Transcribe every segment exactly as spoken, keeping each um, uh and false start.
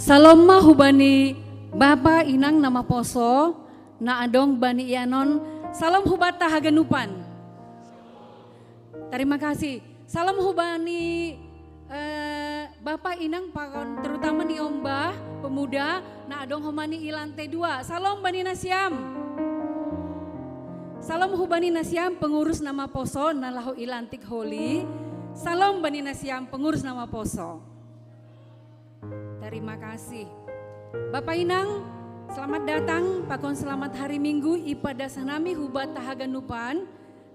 Salom ma hubani bapa inang na maposo, na adong bani ianon. Salom hubat ta haganupan. Tarima kasih. Salom hubani eh, bapa inang pakon terutama ni ombah pemuda na adong homani i lantai dua. Salom bani nasiam. Salom hubani nasiam pengurus na maposo na laho i lantik holi. Salom bani nasiam pengurus na maposo. Tarima kasih. Bapa inang, selamat datang pakon selamat hari Minggu i padas hanami hubat ta haganupan.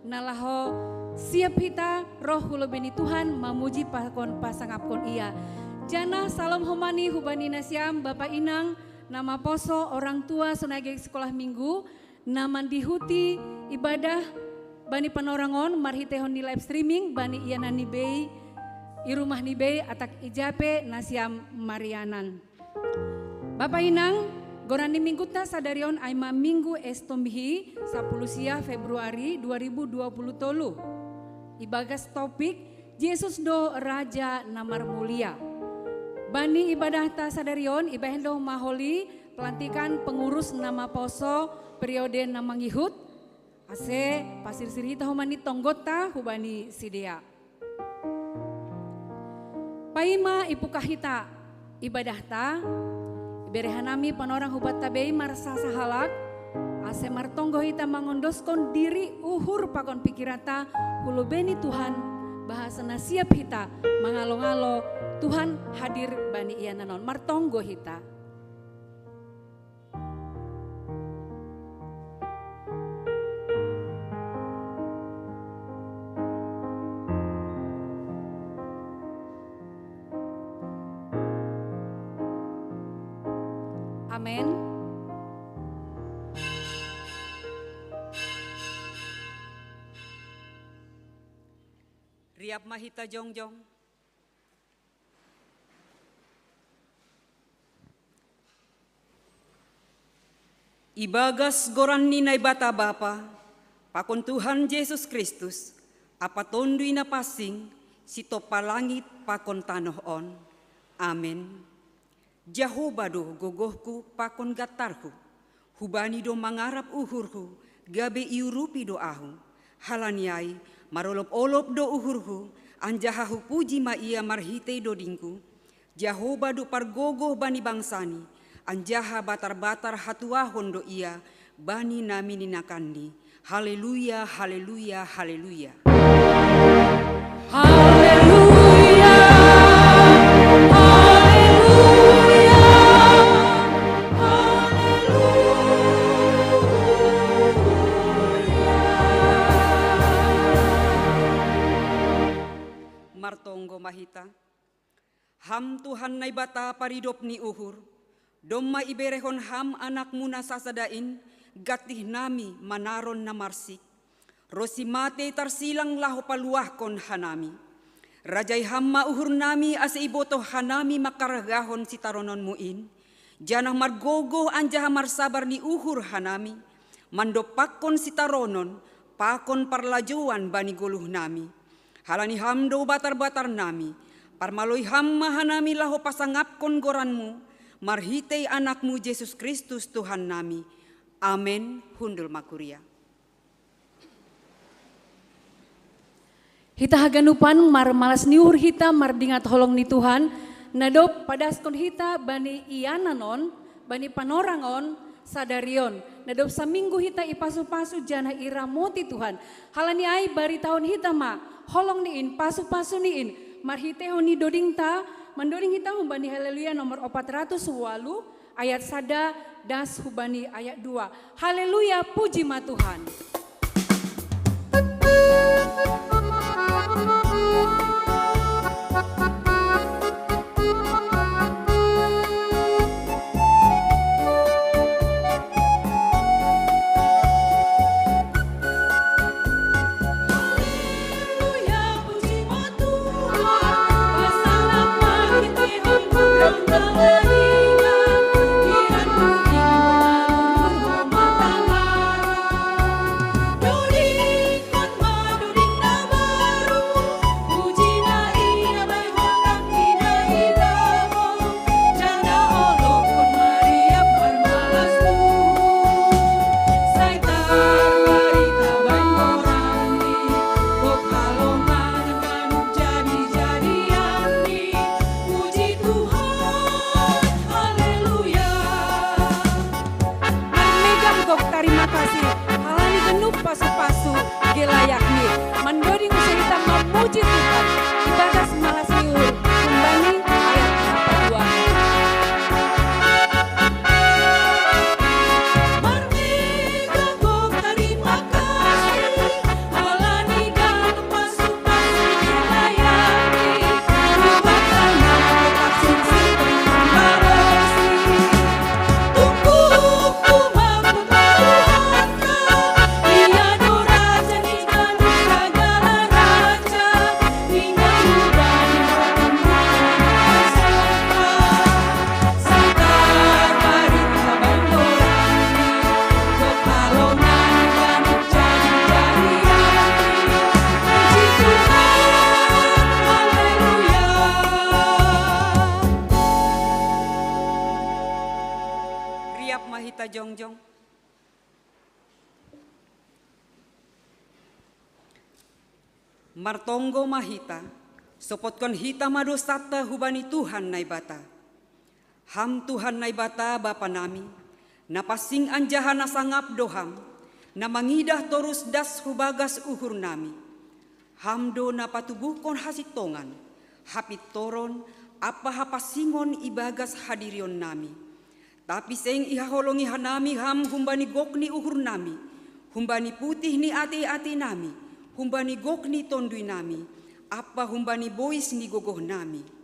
Na laho siap hita roh hu lobei ni Tuhan mamuji pakon pasangapkon Ia. Janah salom homani hubani nasiam bapa inang na maposo, orang tua sonai ge sekolah Minggu na mandihuti ibadah bani panorangon marhiteihon ni live streaming bani ianan ni bei i rumah ni bei atap ija pe nasiam marianan. Bapa inang, goran ni Minggu ta sadari on ai ma Minggu Estomhi, sapuluh sia Februari dua ribu dua puluh tolu. Ibagas topik Jesus do Raja na marmulia. Bani ibadah ta sadari on ibahen do maholi pelantikan pengurus na maposo periode na mangihut, ase pasirsir hita homani tonggot ta hubani sidea. Paima ipukah hita ibadah ta, ibere hanami panorang hubat ta bei marsasahalak, ase martonggo hita mangondoskon diri uhur pakon pikiran ta hu lobei ni Tuhan, bahasa na siap hita mangalo-ngalo Tuhan hadir bani ianan on. Martonggo hita. Amen. Riap ma hita jongjong. Ibagas goran ni Naibata Bapa, pakon Tuhan Jesus Kristus, ampa Tonduy Napansing, sitompa langit pakon tanoh on. Amen. Jahowa do gogohku pakon gantarhu, hu Bani do mangarap uhurhu, gabe iurupi do ahu. Halani ai, marolop-olop do uhurhu, anjaha hupuji ma Ia marhitei dodingku. Jahowa do pargogoh bani bangsani, anjaha batar-batar hatuahon do Ia bani na mininakanni. Haleluya, haleluya, haleluya. Haleluya, haleluya, haleluya. Martonggo ma hita. Ham Tuhan Naibata paridop ni uhur, domma iberehon Ham Anakmu na sasada in, gantihnami manaron na marsik. Ronsi matei tarsilang laho paluahkon hanami. Rajai Ham ma uhurnami ase ibotoh hanami mangkargahon sitarononmu in, janah margogoh anjaha marsabar ni uhur hanami, mandompakkon sitaronon pakon parlajouan bani goluhnami. Halani Ham do batar-batarnami, parmaloi Ham ma hanami laho pasangapkon goranmu, marhitei Anakmu Jesus Kristus Tuhannami. Amen. Hundul ma kuria. Hita haganupan marmalas ni uhur hita mardingat holong ni Tuhan, na dob padaskon hita bani ianan on, bani panorang on, sadari on. Na dob saminggu hita ipasu-pasu janah iramoti Tuhan. Halani ai baritahon hita ma holong ni in, pasu-pasu ni in, marhiteihon ni dodingta, mandoding hita humbani Haleluya nomor opat ratus walu, ayat sada das hubani ayat dua. Haleluya, puji ma Tuhan. Gelayakni mandoding usaha hita mamuji Tuhan. Ibagas malas ni uhur, kumbani ayat napa dua. Riap ma hita jongjong. Martonggo ma hita, sopotkon hita ma dosanta hubani Tuhan Naibata. Ham Tuhan Naibata Bapa nami, na pansing anjaha na sangap do Ham, na mangidah torus das hubagas uhur nami. Ham do na patubuhkon hasintongan, hapintoron, ampa hapansingon ibagas hadirion nami. Tapi seng ihaholongi hanami Ham humbani gok ni uhur nami, humbani putih ni atei-atei nami, humbani gok ni tonduy nami, ampa humbani bois ni gogoh nami.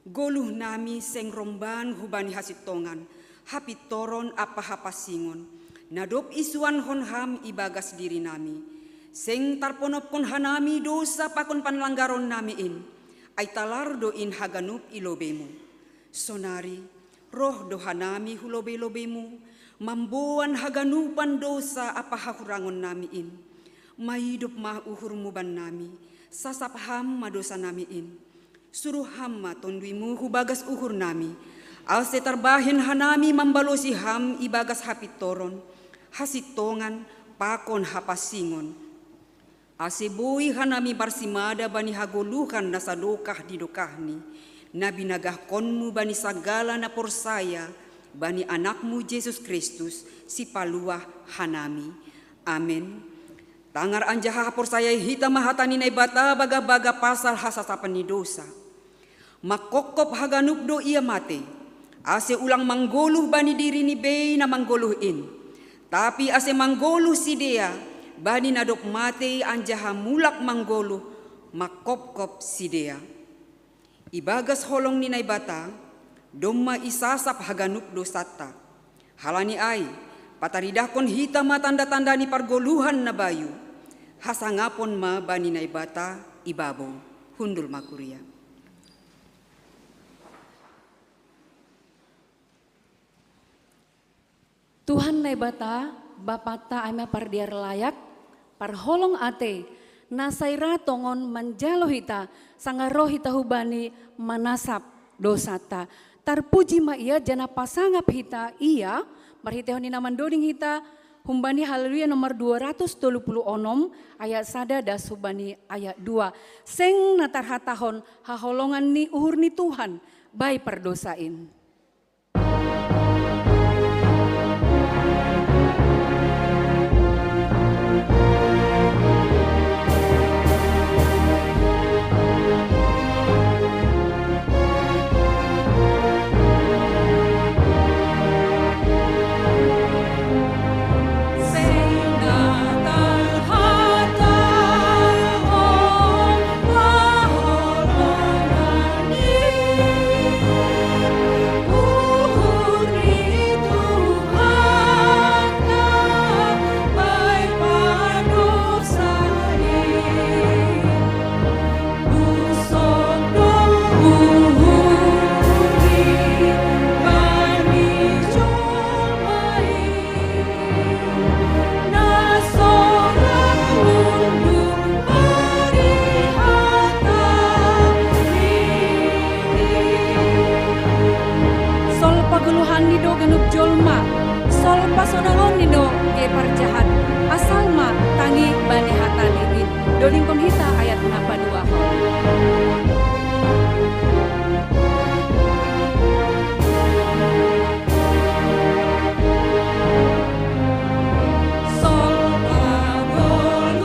Goluh nami seng romban hubani hasintongan, hapintoron ampa hapansingon, na dob isuankon Ham ibagas diri nami. Seng tarponopkon hanami dousa pakon panlanggaron nami in, ai talar do in haganup i lobeiMu. Sonari, roh do hanami hu lobei-lobeiMu, mamboan haganupan dousa ampa hahurangon nami in. Maidop ma uhurMu bannami, sasap Ham ma dousa nami in. Suruh Ham ma TonduyMu hubagas uhur nami, ase tarbahen hanami mambalosi Ham ibagas hapintoron, hasintongan, pakon hapansingon. Ase boi hanami marsimada bani hagoluhan na sadokah ni dokahni, na binagahkonMu bani sagala na porsaya bani AnakMu Jesus Kristus, Sipaluah hanami. Amen. Tangar anjaha haporsayai hita ma hata ni Naibata bagabaga pasal hasasapan ni dousa. Mangkopkop haganup do ia matei, ase ulang manggoluh bani dirini bei na manggoluh in, tapi ase manggoluh sidea bani na dob matei anjaha mulak manggoluh mangkopkop sidea. Ibagas holong ni Naibata, domma isasap haganup dousanta. Halani ai, pataridahkon hita ma tanda-tanda ni pargoluhan na bayu, hasangapon ma bani Naibata i babou. Hundul ma kuria. Tuhan Naibata, Bapanta ai ma pardear layak, parholong atei, na sai ra tongon manjalo hita, sanggah roh hita hubani manasap dousanta. Tarpuji ma Ia janah pasangap hita Ia, marhiteihon ni na mandoding hita, humbani Haleluya nomor dua ratus tolu puluh onom, ayat sada das humbani ayat dua. Seng na tarhatahon haholongan ni uhur ni Tuhan, bai pardousa in. Sol pagoluhan nindo ganup jolma, sol pasonangon nindo age parjahat, asal ma tangi bani hata ni in. Dodingkon hita ayat na paduahon. Sol pagoluhan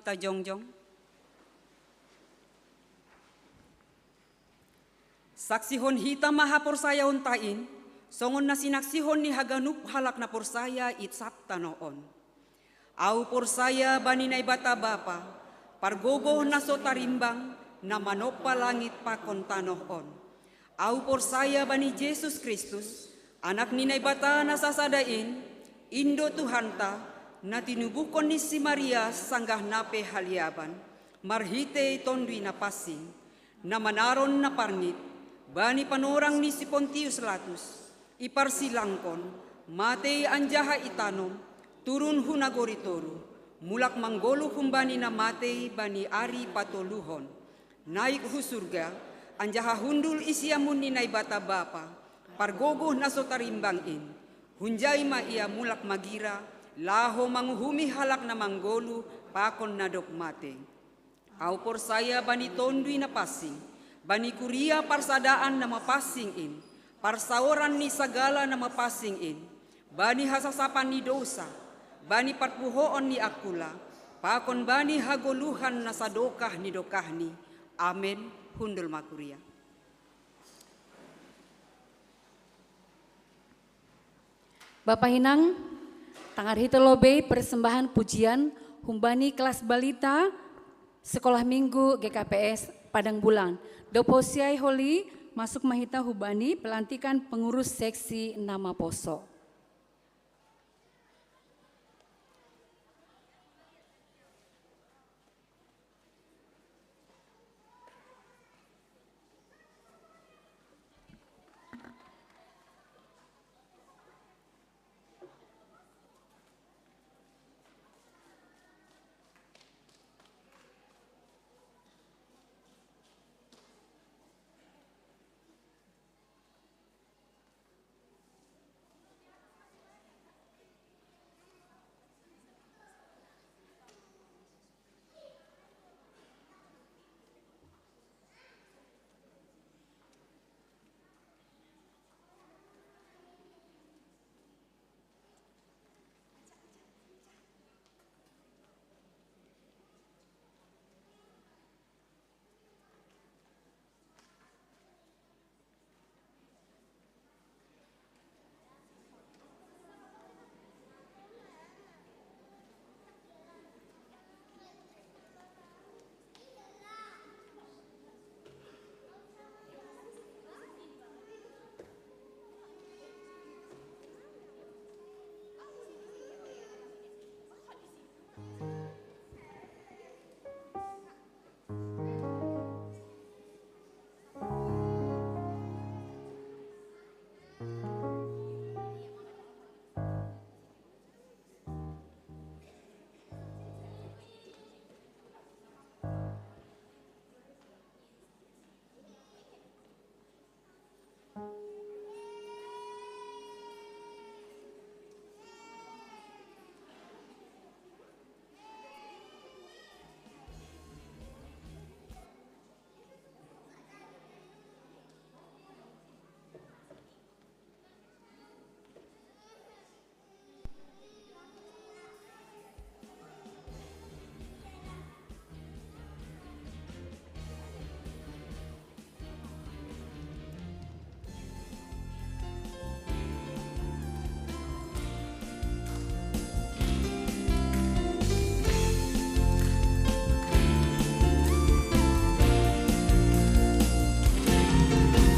Kita jongjong. Saksihon hita ma haporsayaonta in, songon na sinaksihon ni haganup halak na porsaya i sab tanoh on. Ahu porsaya bani Naibata Bapa, pargogoh na so tarimbang, na manompa langit pakon tanoh on. Ahu porsaya bani Jesus Kristus, Anak ni Naibata na sasada in, in do Tuhanta, na tinubuhkon ni si Maria sanggah na pe haliaban, marhitei Tonduy Napansing, na manaron na parngit, bani panorang ni si Pontius Latus, iparsilangkon, matei anjaha itanom, turun hu nagori toruh, mulak manggoluh humbani na matei bani ari patoluhon, naik hu surga, anjaha hundul i siamun ni Naibata Bapa, pargogoh na so tarimbang in. Hunjai ma ia mulak magira, laho manguhumi halak na manggoluh pakon na dob matei. Ahu porsaya bani Tonduy Napansing, bani kuria parsadaan na mapansing in, parsaoran ni sagala na mapansing in, bani hasasapan ni dousa, bani parpuhoon ni angkula, pakon bani hagoluhan na sadokah ni dokahni. Amen. Hundul ma kuria. Bapa inang, tangar hita lobei persembahan pujian humbani kelas balita Sekolah Minggu G K P S Padang Bulan. Dob hosiah holi, masuk ma hita humbani pelantikan pengurus seksi na maposo.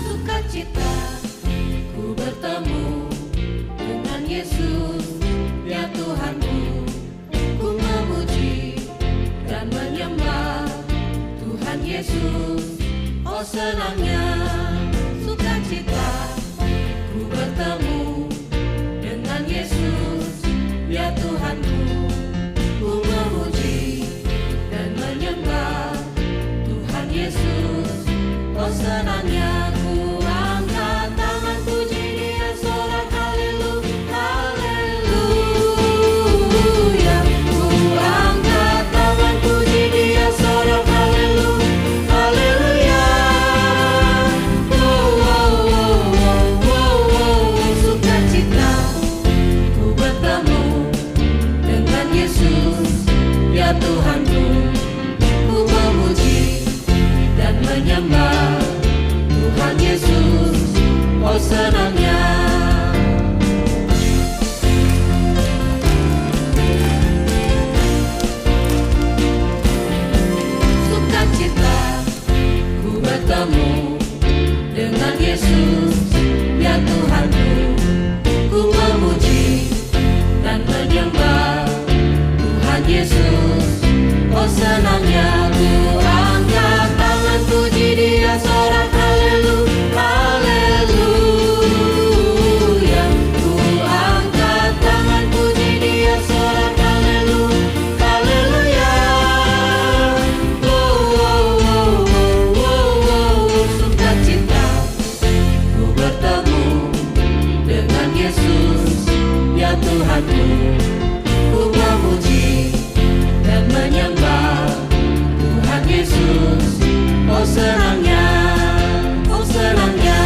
Sukacita, ku bertemu dengan Yesus, ya Tuhanku. Ku memuji dan menyembah Tuhan Yesus. Oh, senangnya sukacita, ku bertemu dengan Yesus, ya Tuhanku. Ku memuji dan menyembah Tuhan Yesus. Oh, senangnya ku angkat tangan, puji Dia sorak, haleluya, haleluya. Ku angkat tangan, puji Dia sorak, haleluya, haleluya. Oh, oh, oh, oh, oh, oh, sukacita, ku bertemu dengan Yesus, ya Tuhanku. Menyembah Tuhan Yesus, oh senangnya. Sukacita ku bertemu dengan Yesus, ya Tuhanku, ku memuji dan menyembah Tuhan Yesus. Oh senangnya ku angkat tangan, puji Dia sorak haleluya, haleluya. Ku angkat tangan, puji Dia sorak haleluya, haleluya. Oh, oh, oh, oh, oh, oh, sukacita ku bertemu dengan Yesus, ya Tuhanku, ku memuji dan menyembah Tuhan Yesus. Oh senangnya, oh senangnya,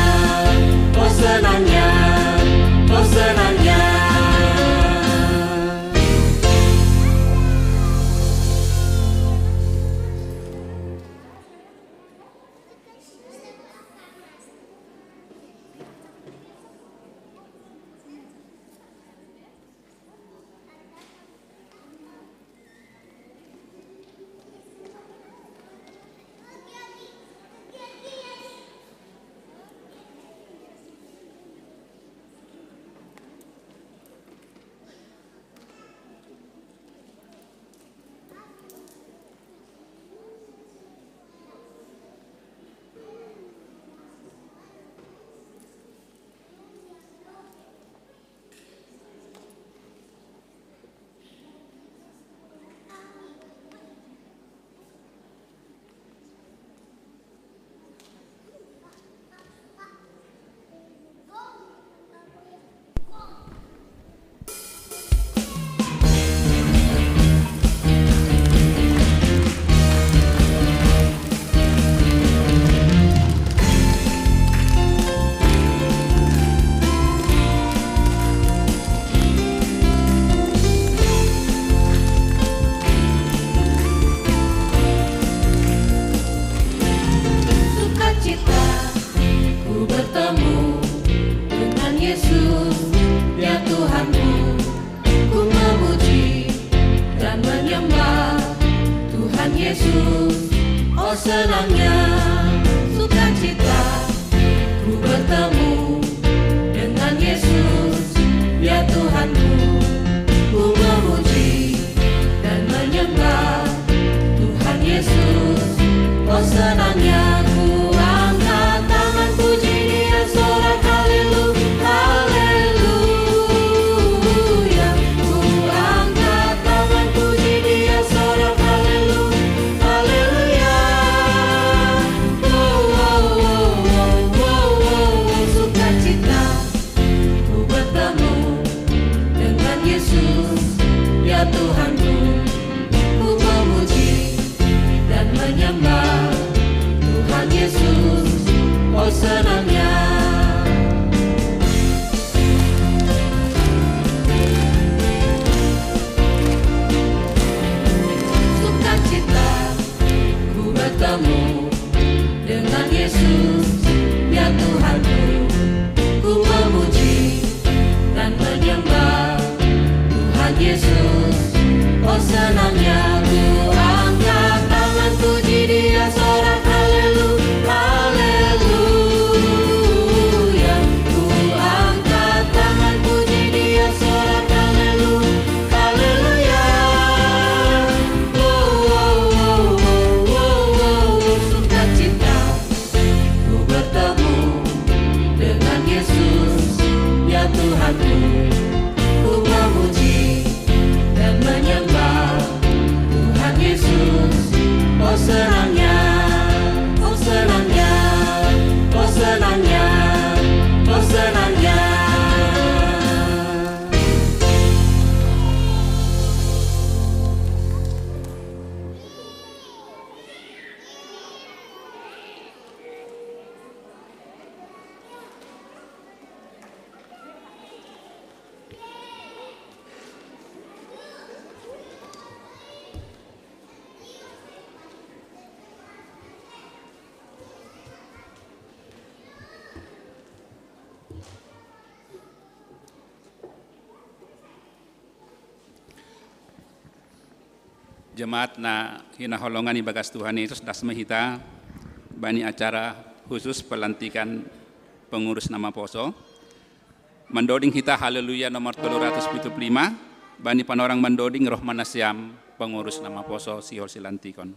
oh senangnya, oh senangnya. Sukacita ku bertemu dengan Yesus, ya Tuhanku, ku memuji dan menyembah Tuhan Yesus. Oh senangnya sukacita ku bertemu dengan Yesus, ya Tuhanku, ku memuji dan menyembah Tuhan Yesus. Oh senangnya ku angkat tangan, puji Dia sorak haleluya, haleluya. Ku angkat tangan, puji Dia sorak haleluya, haleluya. Oh, oh, oh, oh, oh, oh, oh, sukacita ku bertemu dengan Yesus, ya Tuhanku, ku memuji dan menyembah Tuhan Yesus. Oh senangnya sukacita ku bertemu dengan Yesus, ya Tuhanku, ku memuji dan menyembah Tuhan Yesus. Oh senangnya ku angkat tangan, puji Dia sorak haleluya, haleluya. Ku angkat tangan, puji Dia sorak haleluya, haleluya. Oh, oh, oh, oh, oh, oh, oh, sukacita ku Jemaat na hinaholongan ibagas Tuhan Yesus, das ma hita bani acara khusus pelantikan pengurus na maposo. Mandoding hita Haleluya nomor tolu ratus pitu puluh lima, bani panorang mandoding roh ma nasiam pengurus na maposo sihol silantikon.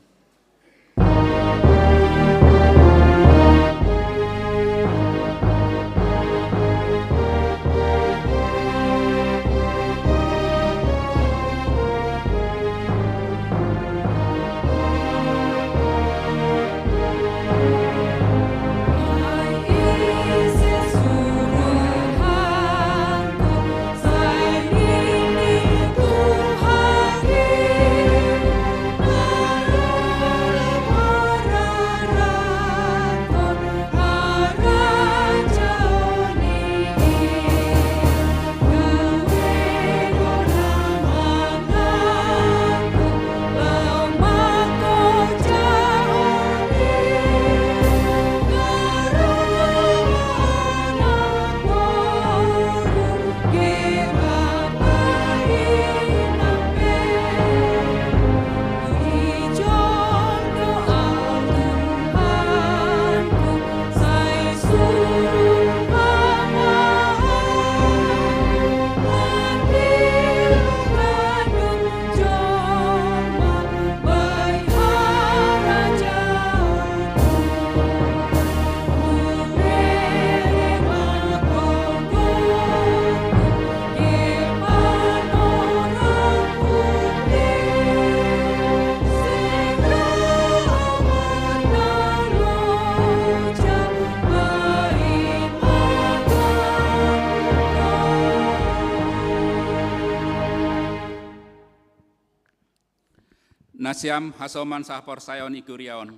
Nasiam hasoman sahaporsayaon i kuria on.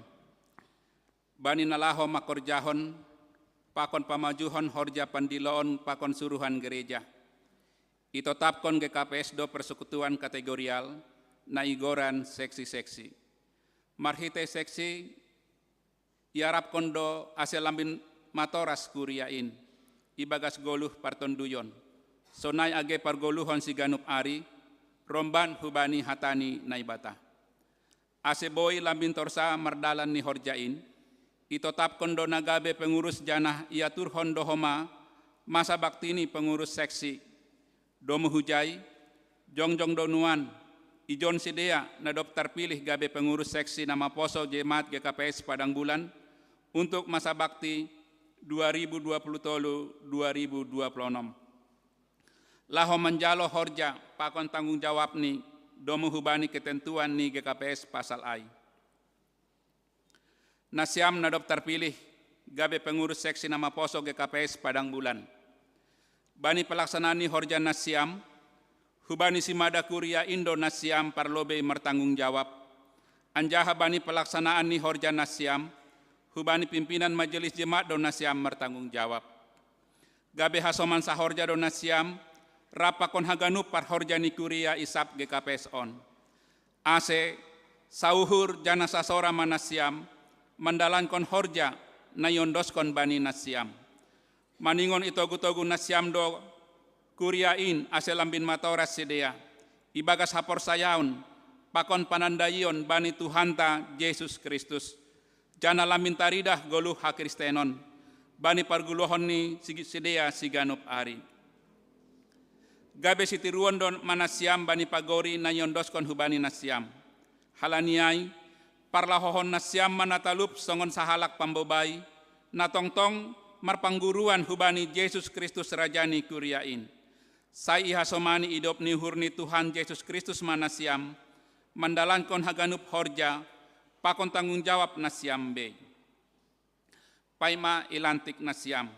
Bani na laho mangkorjahon pakon pamajuhon horja pandiloon pakon suruhan gereja, itotapkon G K P S do persekutuan kategorial na igoran seksi-seksi. Marhitei seksi iarapkon do ase lambin matoras kuria in ibagas goluh partonduyon, sonai age pargoluhon siganup ari, romban hubani hata ni Naibata. Ase boi lambin torsa mardalan ni horja in, itotapkon do na gabe pengurus janah iaturhon do homa masa bakti ni pengurus seksi. Domu hujai, jongjong do nuan, ijon sidea na dob tarpilih gabe pengurus seksi na maposo jemaat G K P S Padang Bulan untuk masa bakti dua ribu dua puluh tolu dua ribu dua puluh enam. Laho manjalo horja pakon tanggung jawabni domu hubani ketentuan ni G K P S pasal ai. Nasiam na dob tarpilih gabe pengurus seksi na maposo G K P S Padang Bulan. Bani pelaksanaan ni horja nasiam, hubani simada kuria in do nasiam parlobei martanggung jawab. Anjaha bani pelaksanaan ni horja nasiam, hubani pimpinan majelis jemaat do nasiam martanggung jawab. Gabe hasoman sahorja do nasiam, rap pakon haganup parhorja ni kuria i sab G K P S on. Ase sauhur janah sasora ma nasiam mandalankon horja na iondoskon bani nasiam. Maningon itogu-togu nasiam do kuria in ase lambin matoras sidea ibagas haporsayaon pakon panandaion bani Tuhanta Jesus Kristus, janah lambin taridah goluh hakristenon bani pargoluhon ni si-, sidea siganup ari. Gabe sitiruon do ma nasiam bani pagori na iondoskon hubani nasiam. Halani ai, parlahohon nasiam ma na talup songon sahalak pambobai, na tongtong marpangguruan hubani Jesus Kristus Raja ni kuria in. Sai ihasomani idop ni uhur ni Tuhan Jesus Kristus ma nasiam, mandalankon haganup horja pakon tanggung jawab nasiam bei. Paima ilantik nasiam.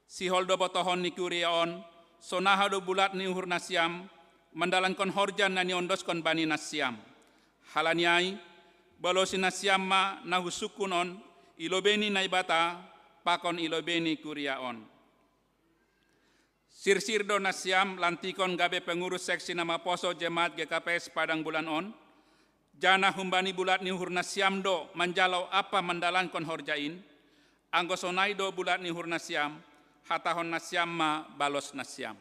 Sihol do botohon ni kuria on, sonaha do bulat ni uhur nasiam mandalankon horja na niondoskon bani nasiam. Halani ai, balosi nasiam ma na husungkun on i lobei ni Naibata pakon i lobei ni kuria on. Sirsir do nasiam lantikon gabe pengurus seksi na maposo jemaat G K P S Padang Bulan on, janah humbani bulat ni uhur nasiam do manjalo ampa mandalankon horja in. Anggo sonai do bulat ni uhur nasiam, hatahon nasiam ma balos nasiam.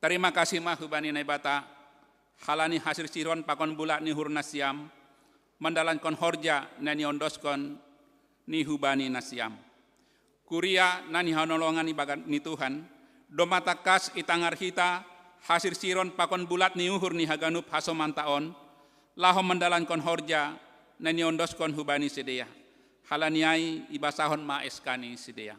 Tarima kasih ma hubani Naibata, halani hasirsiron pakon bulat ni uhur nasiam, mandalankon horja na niondoskon ni hubani nasiam. Kuria na nihanolongan ibagas ni Tuhan, domma tangkas itangar hita hasirsiron pakon bulat ni uhur ni haganup hasomanta on, laho mandalankon horja na niondoskon hubani sidea. Halani ai ibasahon ma S K ni sidea.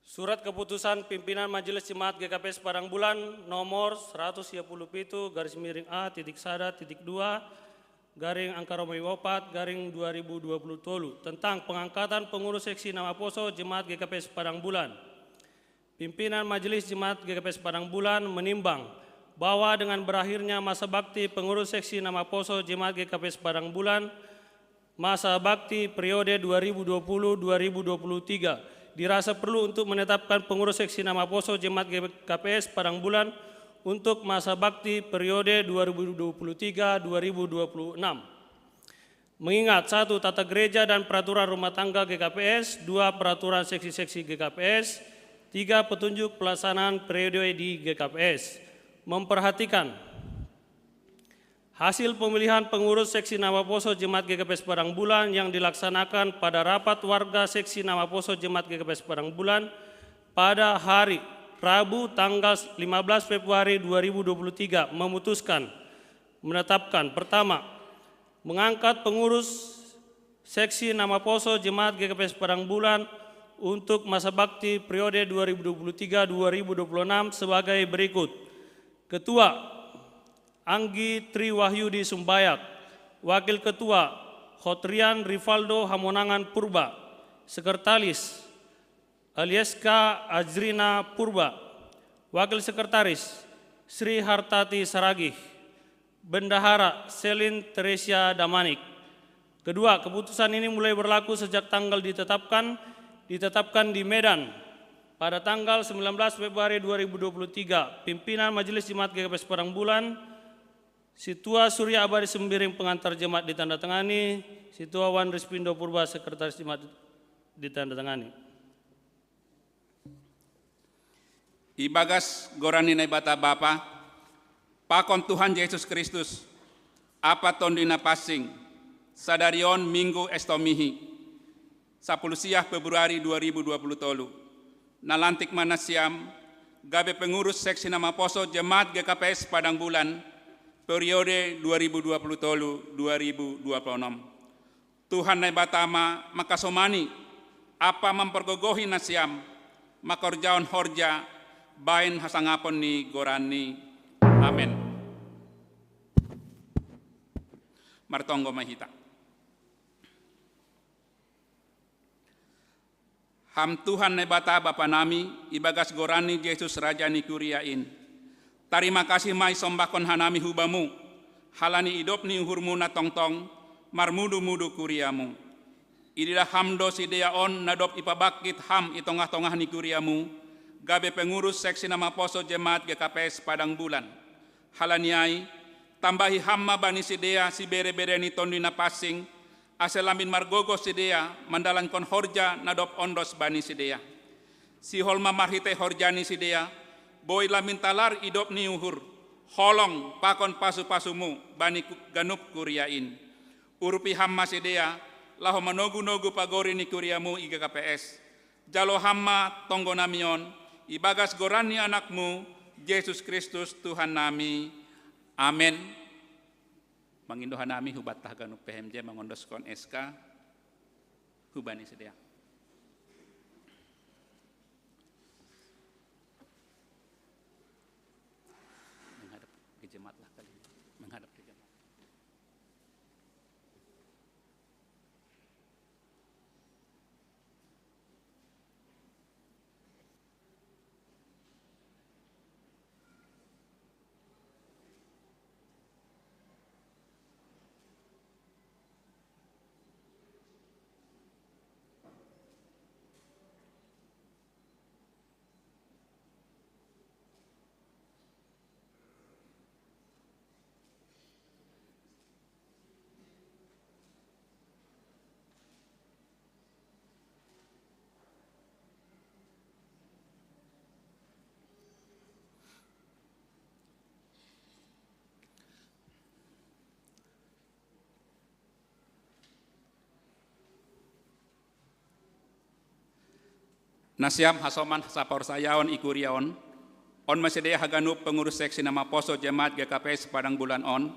Surat keputusan pimpinan Majelis Jemaat G K P S Padang Bulan nomor seratus tiga puluh pitu garis miring A titik sada titik dua garing angka Romawi opat garing dua ribu dua puluh tolu tentang pengangkatan pengurus seksi nama poso Jemaat G K P S Padang Bulan. Pimpinan Majelis Jemaat G K P S Padang Bulan menimbang bahwa dengan berakhirnya masa bakti pengurus seksi nama poso Jemaat G K P S Padang Bulan, masa bakti periode dua ribu dua puluh dua ribu dua puluh tiga, dirasa perlu untuk menetapkan pengurus seksi nama poso Jemaat G K P S Padang Bulan untuk masa bakti periode dua ribu dua puluh tiga dua ribu dua puluh enam. Mengingat, satu, tata gereja dan peraturan rumah tangga G K P S, dua, peraturan seksi-seksi G K P S, tiga, petunjuk pelaksanaan periode di G K P S. Memperhatikan hasil pemilihan pengurus seksi nama poso Jemaat G K P S Padang Bulan yang dilaksanakan pada rapat warga seksi nama poso Jemaat G K P S Padang Bulan pada hari Rabu tanggal lima belas Februari dua ribu dua puluh tiga memutuskan, menetapkan, pertama, mengangkat pengurus seksi nama poso Jemaat G K P S Padang Bulan untuk masa bakti periode dua ribu dua puluh tiga dua ribu dua puluh enam sebagai berikut. Ketua, Anggi Tri Wahyudi Sumbayak. Wakil Ketua, Hotrian Rivaldo Hamonangan Purba. Sekretaris, Alieska Azrina Purba. Wakil Sekretaris, Sri Hartati Saragih. Bendahara, Selin Teresia Damanik. Kedua, keputusan ini mulai berlaku sejak tanggal ditetapkan, ditetapkan di Medan pada tanggal sembilan belas Februari dua ribu dua puluh tiga. Pimpinan Majelis Jemaat G K P S Padang Bulan, Situa Surya Abadi Sembiring, pengantar jemaat, ditandatangani, Situa Wan Rispindo Purba, sekretaris jemaat, ditandatangani. Ibagas goran ni Naibata Bapa, pakon Tuhan Jesus Kristus, Apa Tonduy Napansing, sadari on Minggu Estomihi, sapuluh sia Februari dua ribu dua puluh tolu. Nalantik ma nasiam gabe pengurus seksi nama poso Jemaat G K P S Padang Bulan, periode dua ribu dua puluh tolu dua ribu dua puluh enam. Tuhan Naibata ma mangkasomani ampa mampargogohi nasiam mangkorjahon horja bahen hasangapon ni goranNi. Amen. Martonggo ma hita. Ham Tuhan Naibata Bapa nami, ibagas goranNi Jesus Raja ni Kuria in, tarima kasih ma isombahkon hanami hu Bamu, halani idop ni uhurMu na tongtong marmudu-mudu kuriaMu. Ididah Ham do sidea on na dob ipabangkit Ham i tongah-tongah ni kuriaMu, gabe pengurus seksi na maposo jemaat G K P S Padang Bulan. Halani ai, tambahi Ham ma bani sidea sibere-bere ni Tonduy Napansing, ase lambin margogoh sidea mandalankon horja na dob ondos bani sidea. Sihol ma marhitei horja ni sidea, boi lambin talar idop ni uhur, holong pakon pasu-pasuMu bani ku-, ganup kuria in. Urupi Ham ma sidea, laho manogu-nogu pagori ni kuriaMu i G K P S. Jalo Ham ma tonggo nami on, ibagas goran ni AnakMu, Jesus Kristus, Tuhan nami. Amen. Mangindo hanami hu banta haganup P H M J mangondoskon S K hu bani sidea. Menghadap ke jemaatlah kali. Menghadap ke jemaat. Nasiam hasoman saporsayaon i kuria on, on ma sidea haganup pengurus seksi na maposo jemaat G K P S Padang Bulan on,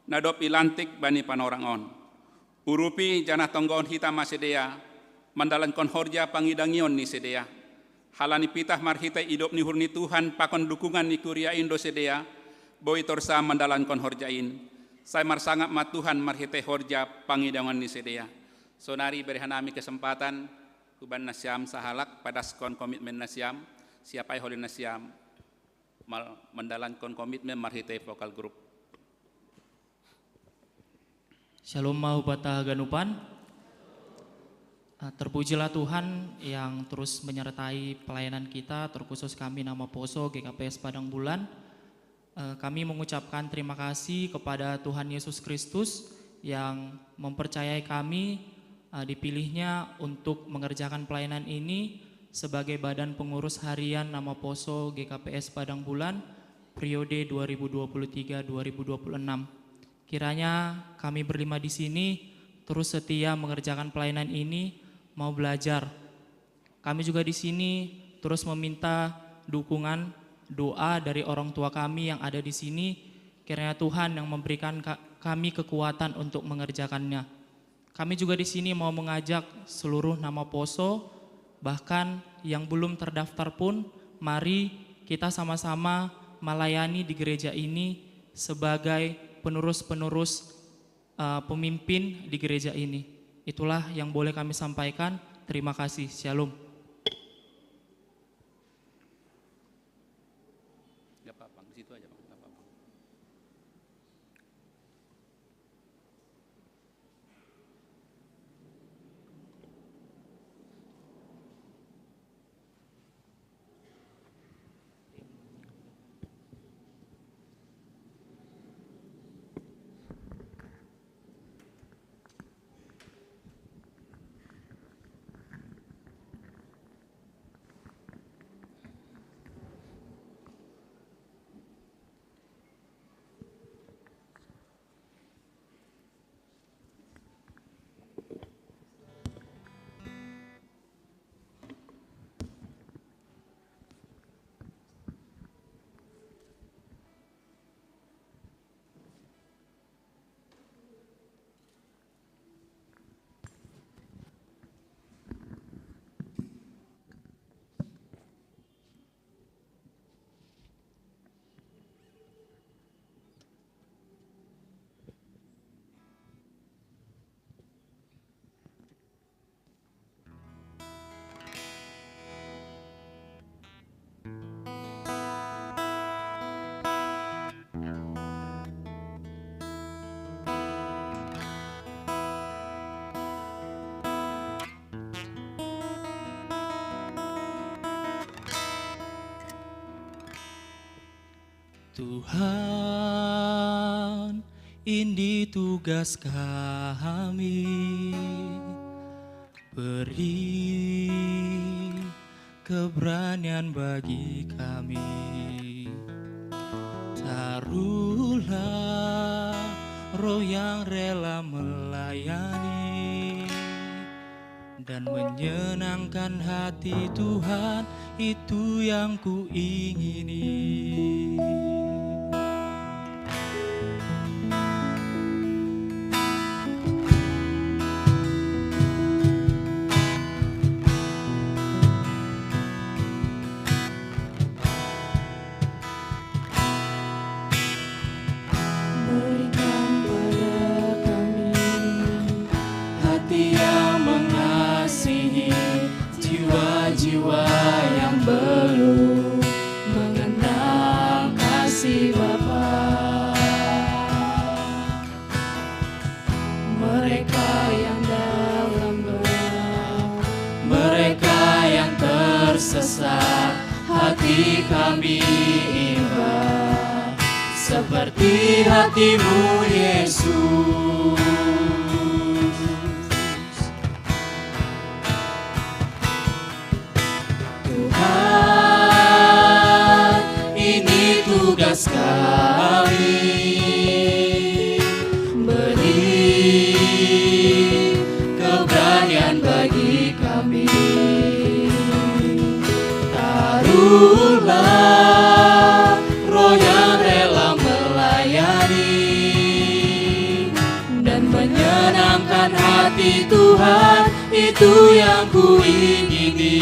na dob ilantik bani panorang on. Urupi janah tonggohon hita ma sidea, mandalankon horja pangidangion ni sidea. Halani pitah marhitei idop ni uhur ni Tuhan pakon dukungan ni kuria in do sidea, boi torsa mandalankon horja in. Sai marsangap ma Tuhan marhitei horja pangidangion ni sidea. Sonari bere hanami kesempatan, huban nasiam sahalak padaskon komitmen nasiam, siapai holi nasiam mal-, mandalankon komitmen marhitei vokal grup. Shalom ma hubata haganupan. Ah, terpujilah Tuhan yang terus menyertai pelayanan kita, terkhusus kami na maposo G K P S Padang Bulan. Eh, kami mengucapkan terima kasih kepada Tuhan Yesus Kristus yang mempercayai kami, eh, dipilihnya untuk mengerjakan pelayanan ini sebagai badan pengurus harian na maposo G K P S Padang Bulan periode dua ribu dua puluh tiga dua ribu dua puluh enam. Kiranya kami berlima di sini terus setia mengerjakan pelayanan ini, mau belajar. Kami juga di sini terus meminta dukungan, doa dari orang tua kami yang ada di sini. Kiranya Tuhan yang memberikan ka-, kami kekuatan untuk mengerjakannya. Kami juga di sini mau mengajak seluruh na maposo, bahkan yang belum terdaftar pun, mari kita sama-sama melayani di gereja ini sebagai penerus-penerus, eh, pemimpin di gereja ini. Itulah yang boleh kami sampaikan. Terima kasih. Shalom. Nggak apa-apa, di situ aja, Pak. Nggak apa-apa. Tuhan, ini tugas kami. Beri keberanian bagi kami. Taruhlah roh yang rela melayani dan menyenangkan hati Tuhan, itu yang kuingini. Berikan pada kami hati yang mengasihi, jiwa-jiwa yang belum mengenal kasih Bapa. Mereka yang dalam berat, mereka yang tersesat, hati kami iba seperti hati-Mu, Yesus. Tuhan, ini tugas kami. Beri keberanian bagi kami. Roh yang rela melayani dan menyenangkan hati Tuhan, itu yang kuingini.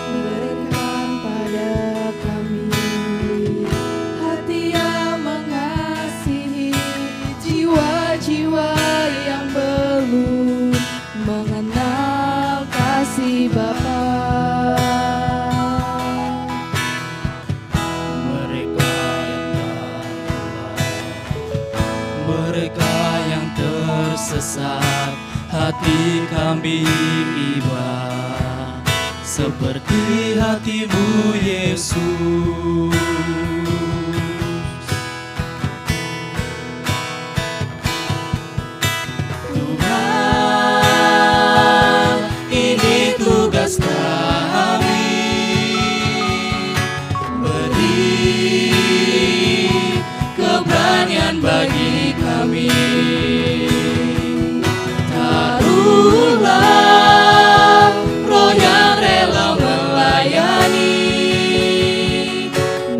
Berikan pada kami hati yang mengasihi, jiwa-jiwa yang belum mengenal kasih Bapa. Mereka yang tersesat, hati kami iba seperti hatimu, Yesus. Tuhan, ini tugas kami. Beri keberanian bagi kami. Taruhlah roh yang rela melayani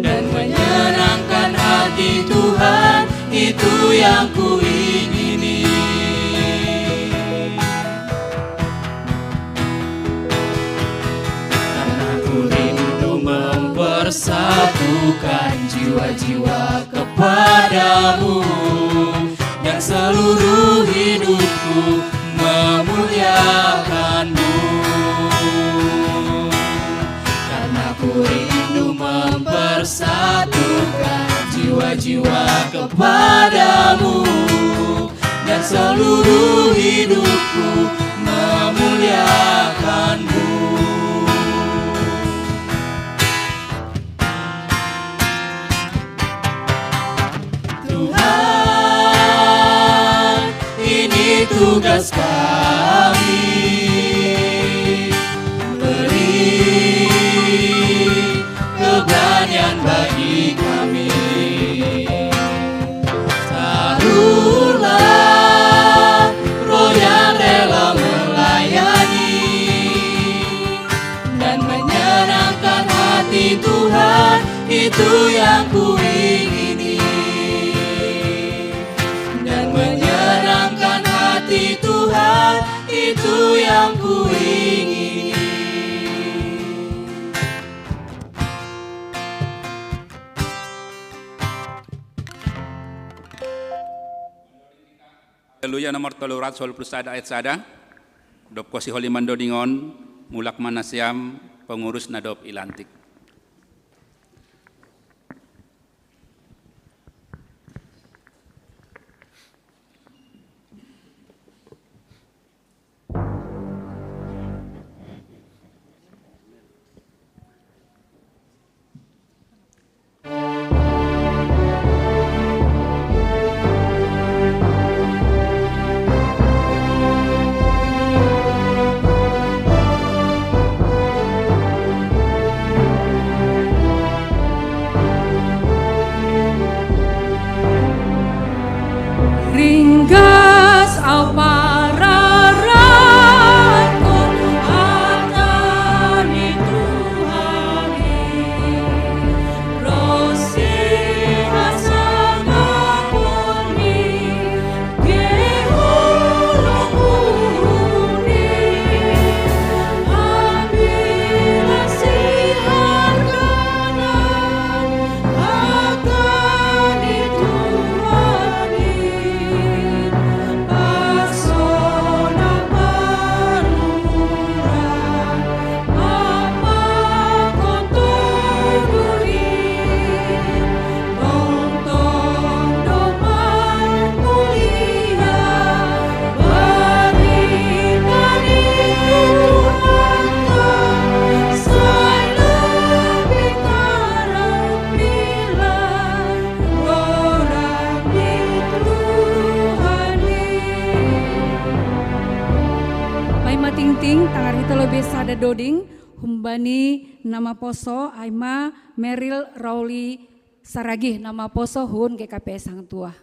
dan menyenangkan hati Tuhan, itu yang kuingini. Karena ku rindu mempersatukan jiwa-jiwa kepadamu, dan seluruh hidupku memuliakanmu. Karena ku rindu mempersatukan jiwa-jiwa kepadamu, dan seluruh hidupku memuliakanmu. Tuhan, ini tugas kami. Beri keberanian bagi kami. Taruhlah roh yang rela melayani dan menyenangkan hati Tuhan, itu yang kuingini. Dan menyenangkan hati Tuhan, itu yang kuingini. Haleluya, nomor tolu ratus walu puluh sada ayat sada. Dop kosiho limandodingon, mulak ma nasiam pengurus na dob ilantik. Goding, humbani nama poso, Aima Meril Rauli Saragih, nama poso hun G K P S Hangtua.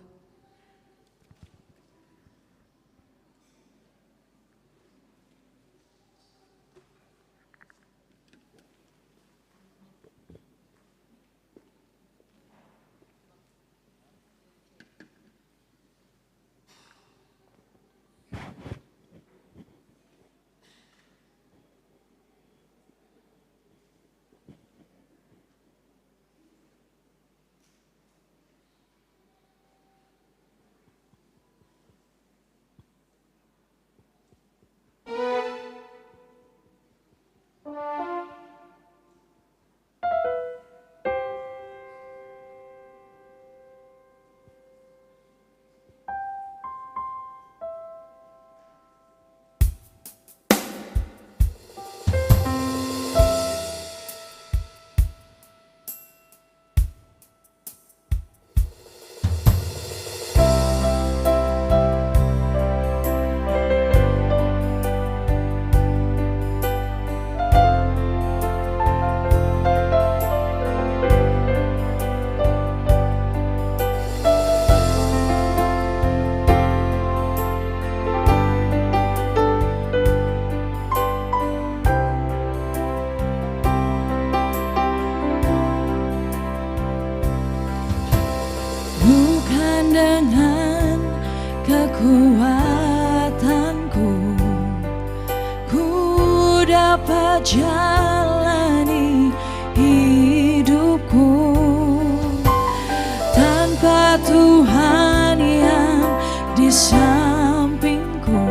Bukan dengan kekuatanku ku dapat jalani hidupku tanpa Tuhan yang di sampingku.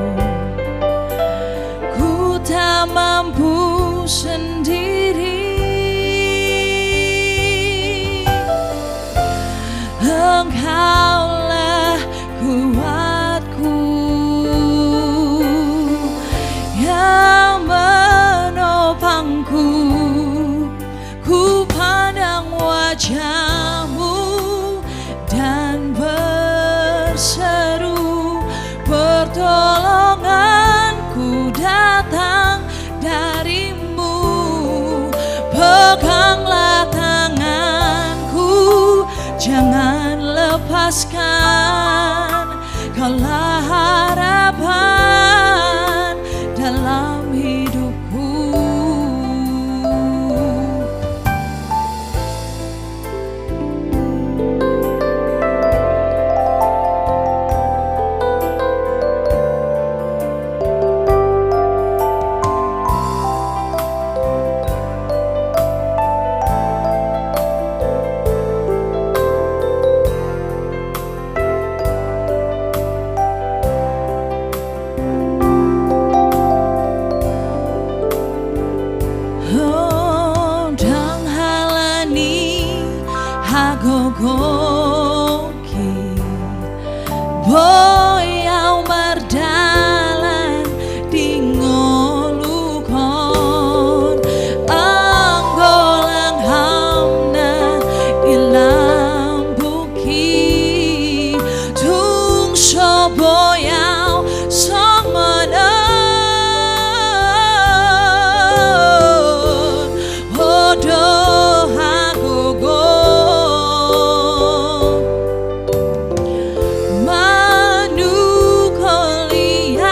Ku tak mampu sendiri. Engkaulah kuatku yang menopangku. Ku pandang wajahmu dan berseru, pertolonganku datang darimu. Peganglah tanganku, jangan lepaskan. Kaulah harapan dalam hidupku. Hong dang halani hagogoki, boyau mardalan di ngolukon, anggolang hamna ilambu ki, tung soboyau song manan, hodo hagogo. Manu koliau,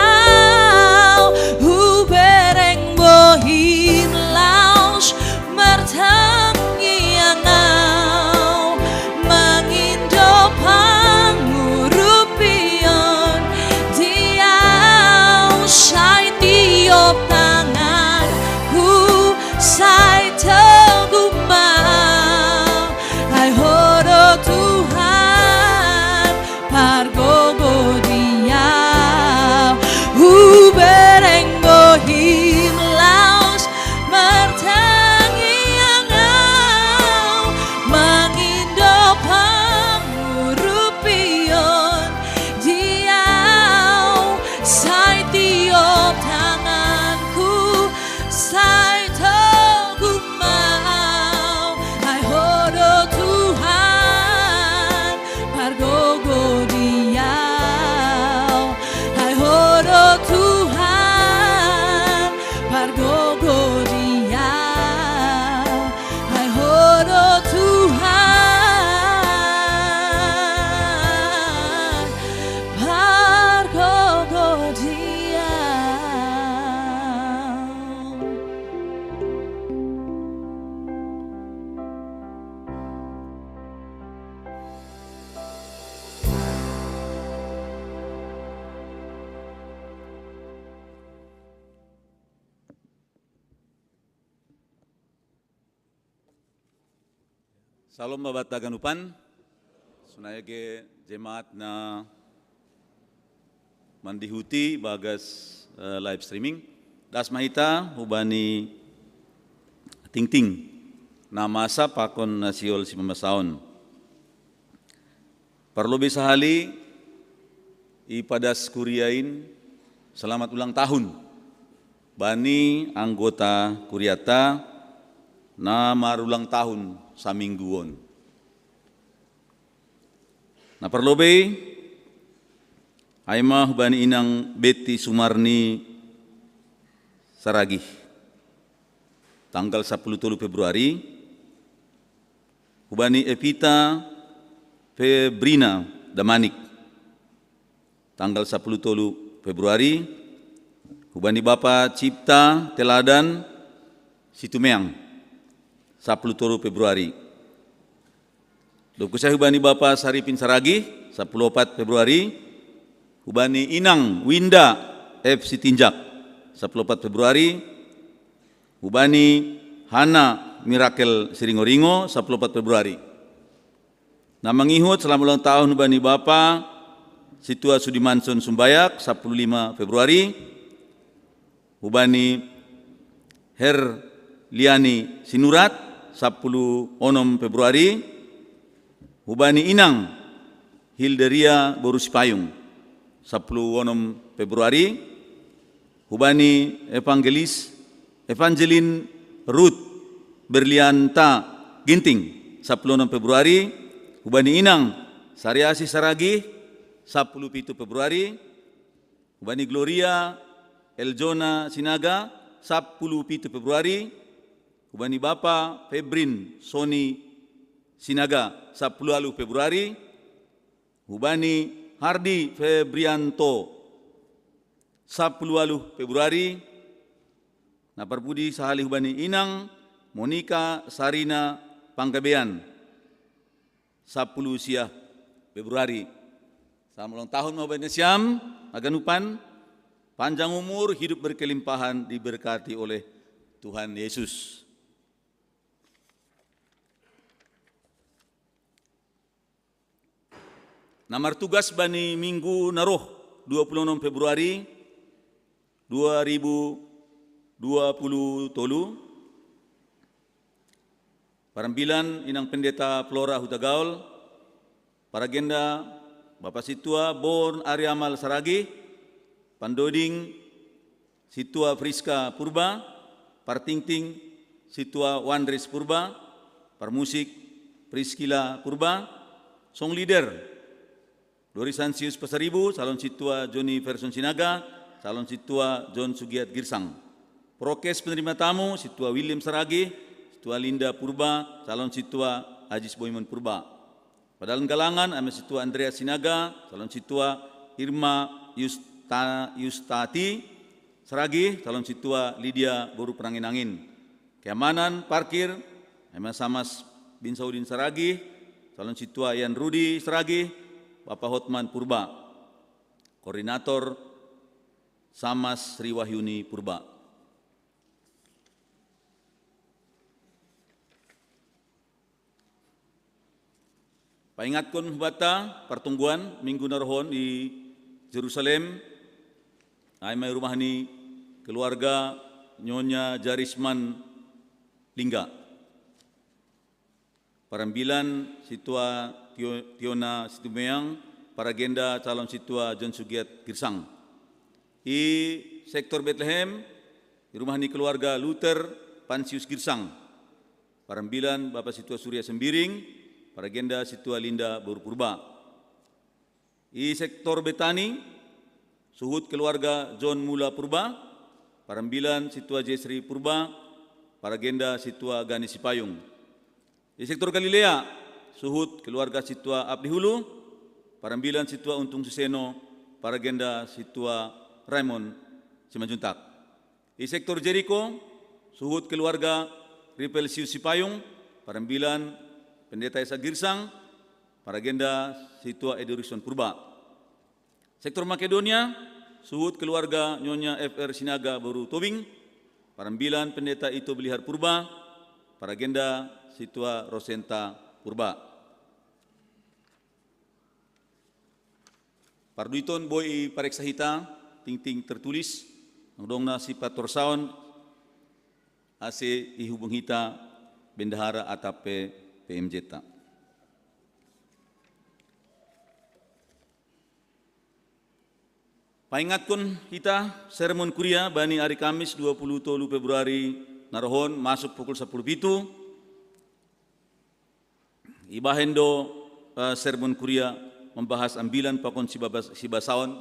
hubereng bohin laus, martangiangau, mangindo pangurupion diau, sai tiop tanganku, sai tegumau, ai hodo Tuhan, pargogo diau, hubereng bohin laus, martangiangau, mangindo pangurupion diau, sai tiop tanganku, sai to Salam Bapak haganupan, sonaya ge jemaat na mandihuti bagas eh, live streaming. Das mahita hubani tingting na masa pakon na sihol sipamasaon. Parlobei sahali i padas kuriain selamat ulang tahun bani anggota kuriata na marulang tahun samingguon. Na parlobei ai ma hubani inang Betty Sumarni Saragih, tanggal sapuluh tolu Februari, hubani Evita Febrina Damanik, tanggal sapuluh tolu Februari, hubani Bapa Cipta Teladan Situmeang, sapuluh tolu Februari. Dokusai hubani Bapa Saripin Saragih, sapuluh opat Februari, hubani Inang Winda F Sitinjak, sapuluh opat Februari, hubani Hana Mirakel Siringoringo, sapuluh opat Februari. Na mangihut selamat ulang tahun hubani Bapa Situa Sudimanson Sumbayak, sapuluh lima Februari, hubani Herliani Sinurat, sapuluh onom Februari, hubani Inang Hilderia Boru Sipayung, sapuluh onom Februari, hubani Evangelis Evangelin Ruth Berlianta Ginting, sapuluh onom Februari, hubani Inang Sariasi Saragih, sapuluh pitu Februari, hubani Gloria Eljona Sinaga, sapuluh pitu Februari, hubani Bapa Febrin Soni Sinaga, sapuluh walu Februari, hubani Hardi Febrianto, sapuluh walu Februari. Na parpudi sahali hubani Inang Monika Sarina Panggabean, sapuluh sia Februari. Selamat ulang tahun ma hubani nasiam haganupan, panjang umur, hidup berkelimpahan, diberkati oleh Tuhan Yesus. Na martugas bani minggu na roh, dua puluh onom Februari dua ribu dua puluh tolu, parambilan Inang Pendeta Flora Hutagaol, paragenda Bapa Situa Born Ariamal Saragih, pandoding Situa Friska Purba, partingting Situa Wandris Purba, parmusik Priskila Purba, song leader Dori Sansius Pasaribu, calon Situa Joni Ferson Sinaga, calon Situa John Sugiat Girsang. Prokes penerima tamu, Situa William Saragih, Situa Linda Purba, calon Situa Ajis Boimon Purba. Padalan galangan, ai ma Situa Andreas Sinaga, calon Situa Irma Yusta, Yustati Saragih, calon Situa Lydia Boru Penangin-angin. Keamanan parkir, ai ma Samas Binsaudin Saragih, calon Situa Yan Rudi Saragih, Bapa Hotman Purba. Koordinator Samas Sri Wahyuni Purba. Paingatkon hubata partungguan minggu na rohon i Jerusalem, ai ma i rumah ni keluarga Nyonya Jarisman Lingga. Parambilan Situa Tio, Tiona Situmeang, paragenda calon Situa John Sugiat Girsang. I sektor Betlehem, i rumah ni keluarga Luther Pansius Girsang. Parambilan Bapa Situa Surya Sembiring, paragenda Situa Linda Boru Purba. I sektor Betani, suhut keluarga John Mula Purba, parambilan Situa Jesri Purba, paragenda Situa Gani Sipayung. I sektor Galilea, suhut keluarga Situa Abdi Hulu, parambilan Situa Untung Siseno, paragenda Situa Raymond Simanjuntak. I sektor Jeriko, suhut keluarga Ripelsius Sipayung, parambilan Pendeta Esa Girsang, paragenda Situa Edurison Purba. Sektor Makedonia, suhut keluarga Nyonya F R Sinaga Boru Tobing, parambilan Pendeta Ito Belihar Purba, paragenda Situa Rosenta Purba. Parduiton boi ipareksa hita, tingting tertulis, dongdong na sipatorsaon, ase ihubung hita bendahara atap pe P M J ta. Paingatkon hita, sermon kuria bani ari Kamis dua puluh tolu Februari na rohon masuk pukul sapuluh pitu, ibahen do, eh, sermon kuria membahas ambilan pakon sibabas-, sibasaon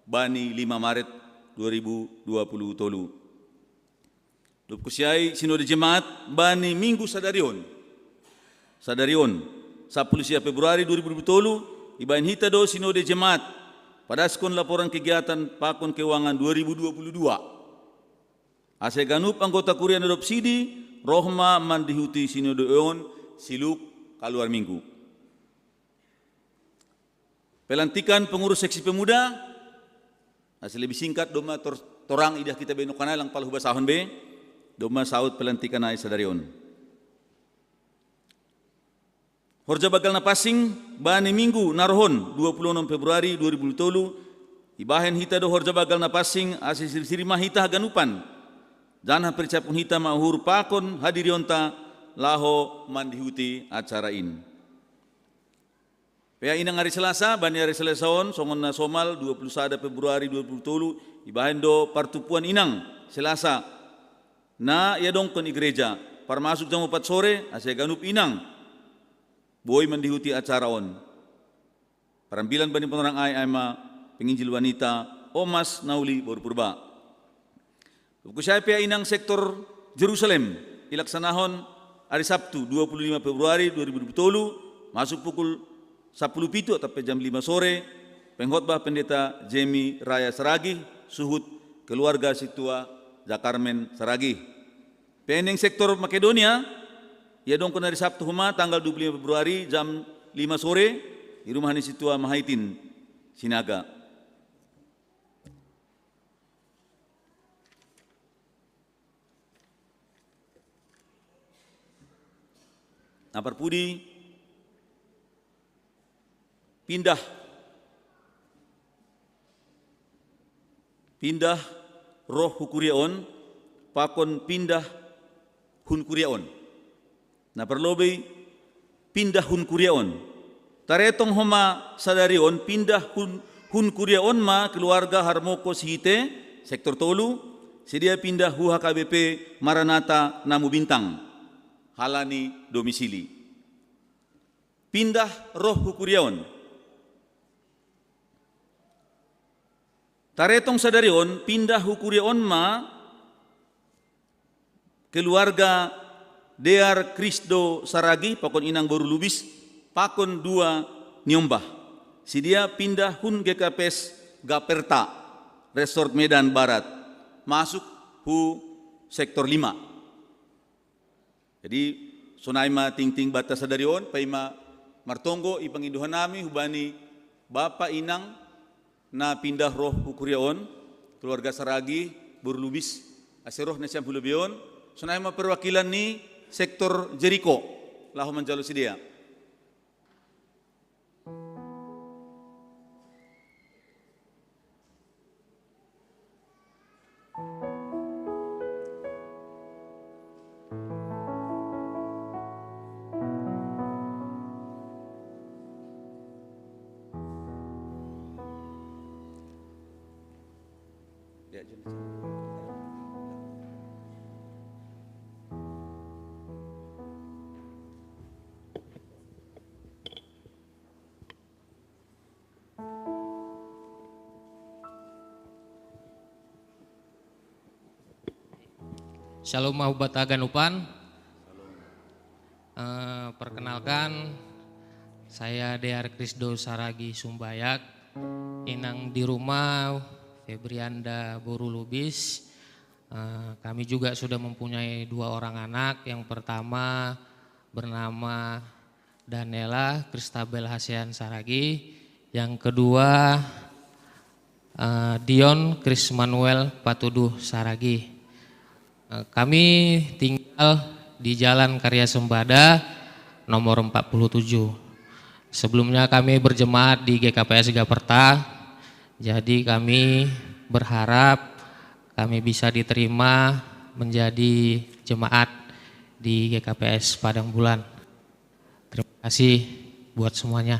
bani lima Maret dua ribu dua puluh tolu. Dob kusiai sinode jemaat bani minggu sadarion. Sadarion, sapuluh sia Februari dua ribu dua puluh tolu, ibahen hita do sinode jemaat. Padaskon laporan kegiatan pakon keuangan dua ribu dua puluh dua. Ase ganup anggota kuria na dob sidi, roh ma mandihuti sinode on siluk kaluar minggu. Pelantikan pengurus seksi pemuda, ase lebih singkat doma tor-, torang idah hita be nokana lang pala hubasahon be, doma saut pelantikan ai sadarion. Horja banggal na pansing, bani minggu na rohon dua puluh onom Februari dua ribu tolu, ibahen hita do horja banggal na pansing, ase sirsir ma hita haganupan. Janah persiapkon hita ma uhur pakon hadirionta laho mandihuti acara in. Pea inang ari Selasa, bani ari Selasa on, songon na somal dua puluh sada Februari dua puluh tolu, ibahen do partumpuan inang Selasa, na iadongkon i gereja, parmasuk jam opat sore, ase ganup inang boi mandihuti acara on. Parambilan bani panorang ai, ai ma penginjil wanita Omas Nauli boru Purba. Dob kusiai pea inang sektor Jerusalem, ilaksanahon ari Sabtu dua puluh lima Februari dua ribu dua puluh tolu, masuk pukul sapuluh pitu atap pe jam lima sore, pengkhotbah Pendeta Jemi Raya Saragih, suhut keluarga sintua Jakarmen Saragih. Pea inang sektor Makedonia, iadongkon ari Sabtu homa tanggal dua puluh lima Februari jam lima sore, di rumah ni sintua Mahaitin, Sinaga. Na parpudi, pindah, pindah roh hu kuria on, pakon pindah hun kuria on. Na parlobei, pindah hun kuria on. Taretong homa sadari on, pindah hun, hun kuria on ma keluarga Harmoko Sihite, sektor tolu, sidea pindah hu H K B P Maranatha Namu Bintang, halani domisili. Pindah roh hu kuria on. Taretong sadari on, pindah hu kuria on ma keluarga Dear Krisdo Saragih, pakon inang boru Lubis, pakon dua niombah. Sidea pindah hun G K P S Gaperta, Resort Medan Barat, masuk hu sektor lima. Jadi, sonai ma tingting banta sadari on, paima martonggo, ipangido hanami hubani bapa inang na pindah roh hu kuria on, keluarga Saragih, boru Lubis, ase roh nasiam hu lobei on, sonai ma perwakilan ni sektor Jeriko, laho manjalo sidea. Shalom, Mahubat Aganupan. Eh, perkenalkan, saya Dear Krisdo Saragi Sumbayak, inang di rumah Febrianda Boru Lubis. Eh, kami juga sudah mempunyai dua orang anak. Yang pertama bernama Danela Kristabel Hasean Saragi. Yang kedua, eh, Dion Krismanuel Patuduh Saragi. Eh, kami tinggal di Jalan Karya Sembada, nomor empat puluh tujuh. Sebelumnya kami berjemaat di G K P S Gaperta, jadi kami berharap kami bisa diterima menjadi jemaat di G K P S Padang Bulan. Terima kasih buat semuanya.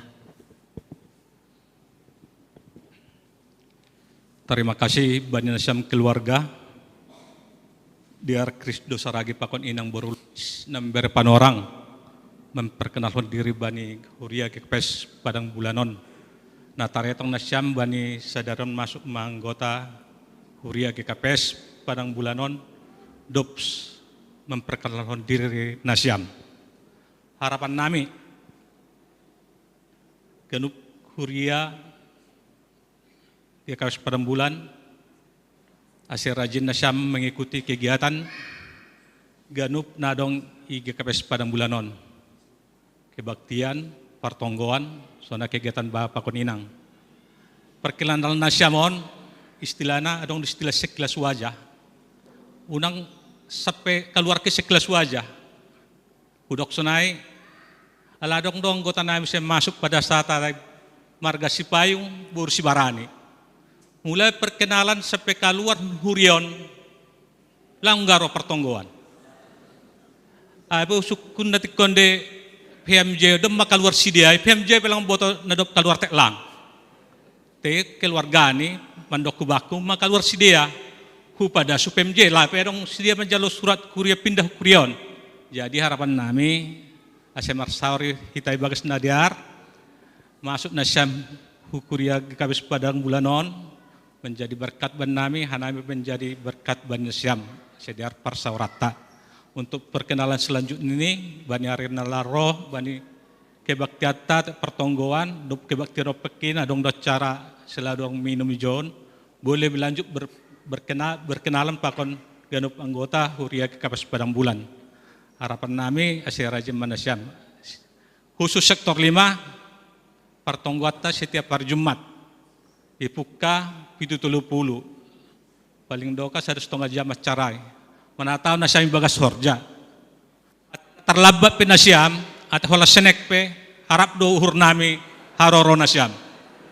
Terima kasih bani nasiam keluarga. Diar Kristus saragi pakon inang boru Luis, nami bere panorang memperkenalkan diri bani huria G K P S Padang Bulanon. Nah, taretong nasiam bani sadaron masuk ma anggota huria G K P S Padang Bulanon, dops memperkenalkan diri nasiam. Harapan nami, ganup huria G K P S Padang Bulan, ase rajin nasiam mengikuti kegiatan ganup na adong i G K P S Padang Bulanon. Kebaktian, partonggoan, songon kegiatan bapa pakon inang. Perkenalan nasiam on, istilahna adong istilah sekilas wajah. Unang sampe kaluar ke sekilas wajah. Hudok sonai, ala adong do anggota nami sai masuk pada saat alai marga Sipayung, boru Sibarani. Mulai perkenalan sampe kaluar huria on, lang garo partonggoan. Ai pe sungkun na tingkon de P M J, domma kaluar sidea, P M J pe lang boto na dob kaluar teklang. Te keluargani mandok hubakku ma kaluar sidea. Hupadas hu P M J, lape adong sidea manjalo surat kuria pindah hu kuria on. Jadi harapan nami, ase marsaor hita i bagas na dear, masuk nasiam hu kuria G K P S Padang Bulanon, menjadi berkat bani nami, hanami menjadi berkat bani nasiam, ase dear parsaoranta. Untuk perkenalan selanjutnya ini, bani ari na laho, bani kebaktianta, partonggoan, dob kebaktian ompung i na adong do acara selalu adong minum ijon, boleh lanjut ber, berkena, berkenalan pakon ganup anggota huria G K P S Padang Bulan. Harapan nami ase rajin ma nasiam. Khusus sektor lima, partonggoanta setiap hari Jumat. Di pukka pitu tolu pulu. Paling doka sada setengah jam acara i. Manatau nasiam i bagas horja. Tarlambat pe nasiam, ate holan senek pe, arap do uhur nami, haroro nasiam.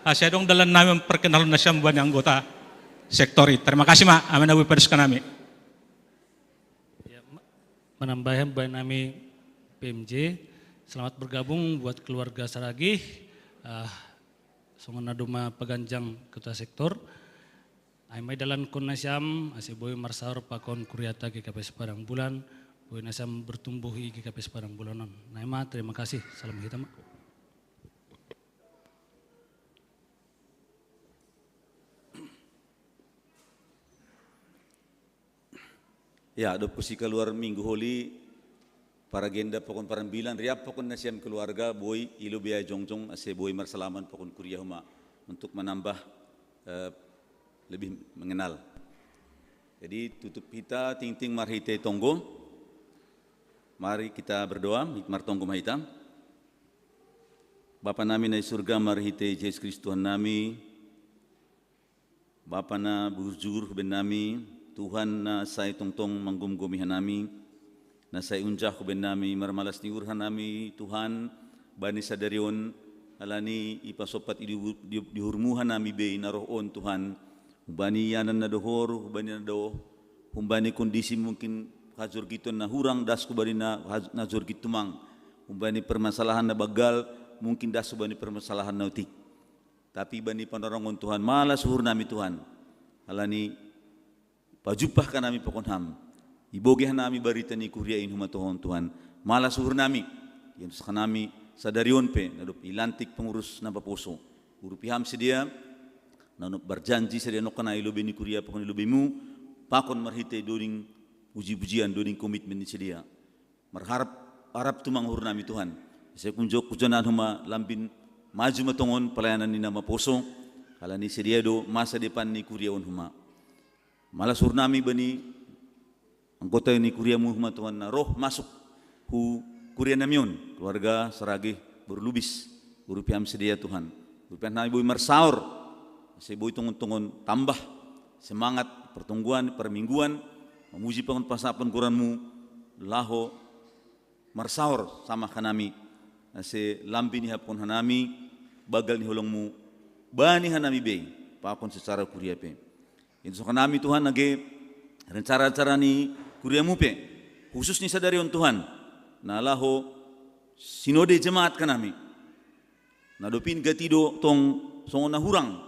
Ase adong dalan nami memperkenalhon nasiam bani anggota sektor i. Terima kasih ma, amen abu padas nami. Ya, ma, manambahi bani nami P M J, selamat bergabung buat keluarga Saragih. Ah, songon na doma paganjang ketua sektor. Ai ma idalankon nasiam, ase boi marsaor pakon kuriata G K P S Padang Bulan, boi nasiam bertumbuh i G K P S Padang Bulan on. Nai ma, terima kasih. Salam hita ma. Ya, dob husi kaluar Minggu Holi, paragenda pakon parambilan, riap pakon nasiam keluarga, boi i lobei ai jongjong, ase boi marsalaman pakon kuria homa, untuk menambah eh, lebih mengenal. Jadi tutup hita tingting marhite tonggo. Mari kita berdoa, martonggo ma hita. Bapa nami na i surga, marhite Jesus Kristus Tuhan nami, Bapa na burju huben nami, Tuhan na sai tongtong manggomgomi hanami, na sai unjah huben nami, marmalas ni uhur hanami Tuhan, bani sadari on, alani i pasompat i di, di, di uhurmu hanami be na roh on Tuhan, humbani ianan na dohor, humbani na doh, humbani kondisi mungkin hajorgiton na hurang das humbani na, na jorgit tumang, humbani permasalahan na banggal, mungkin das humbani permasalahan na otik. Tapi bani panorangon Tuhan, malas uhur nami Tuhan. Alani pajumpah hanami pakon Ham. Ibogei hanami barita ni kuria in humatohon Tuhan. Malas uhur nami. Ianus hanami sadari on pe, na dob ilantik pengurus na maposo. Urupi Ham sidea, na dob marjanji sidea nongkan i lobei ni kuria pakon i lobeimu, pakon marhite doding puji-pujian, doding komitmen ni sidea. Marharap, harap tumang uhur nami Tuhan. Ase kunjo kujonan homa lambin maju ma tongon pelayanan ni na maposo, alani sidea do masa depan ni kuria on homa. Malas uhur nami bani anggota ni kuriamu homa Tuhan na roh masuk hu kuria nami on, keluarga Saragih boru Lubis, urupi Ham sidea Tuhan. Urupi Ham nami boi marsaor, ase boi tongon-tongon tambah semangat pertonggoan, permingguan, mamuji pakon pasapon goranmu, laho marsaor sama hanami Ase lambi ni hapkon hanami, bagal ni holongmu, bani hanami bei, pakon secara kuria pe. Insokan nami Tuhan age rencana-rencana ni kuriamu pe, khusus ni sadari on Tuhan, na laho sinode jemaat hanami. Na dopin gati do tong songon na hurang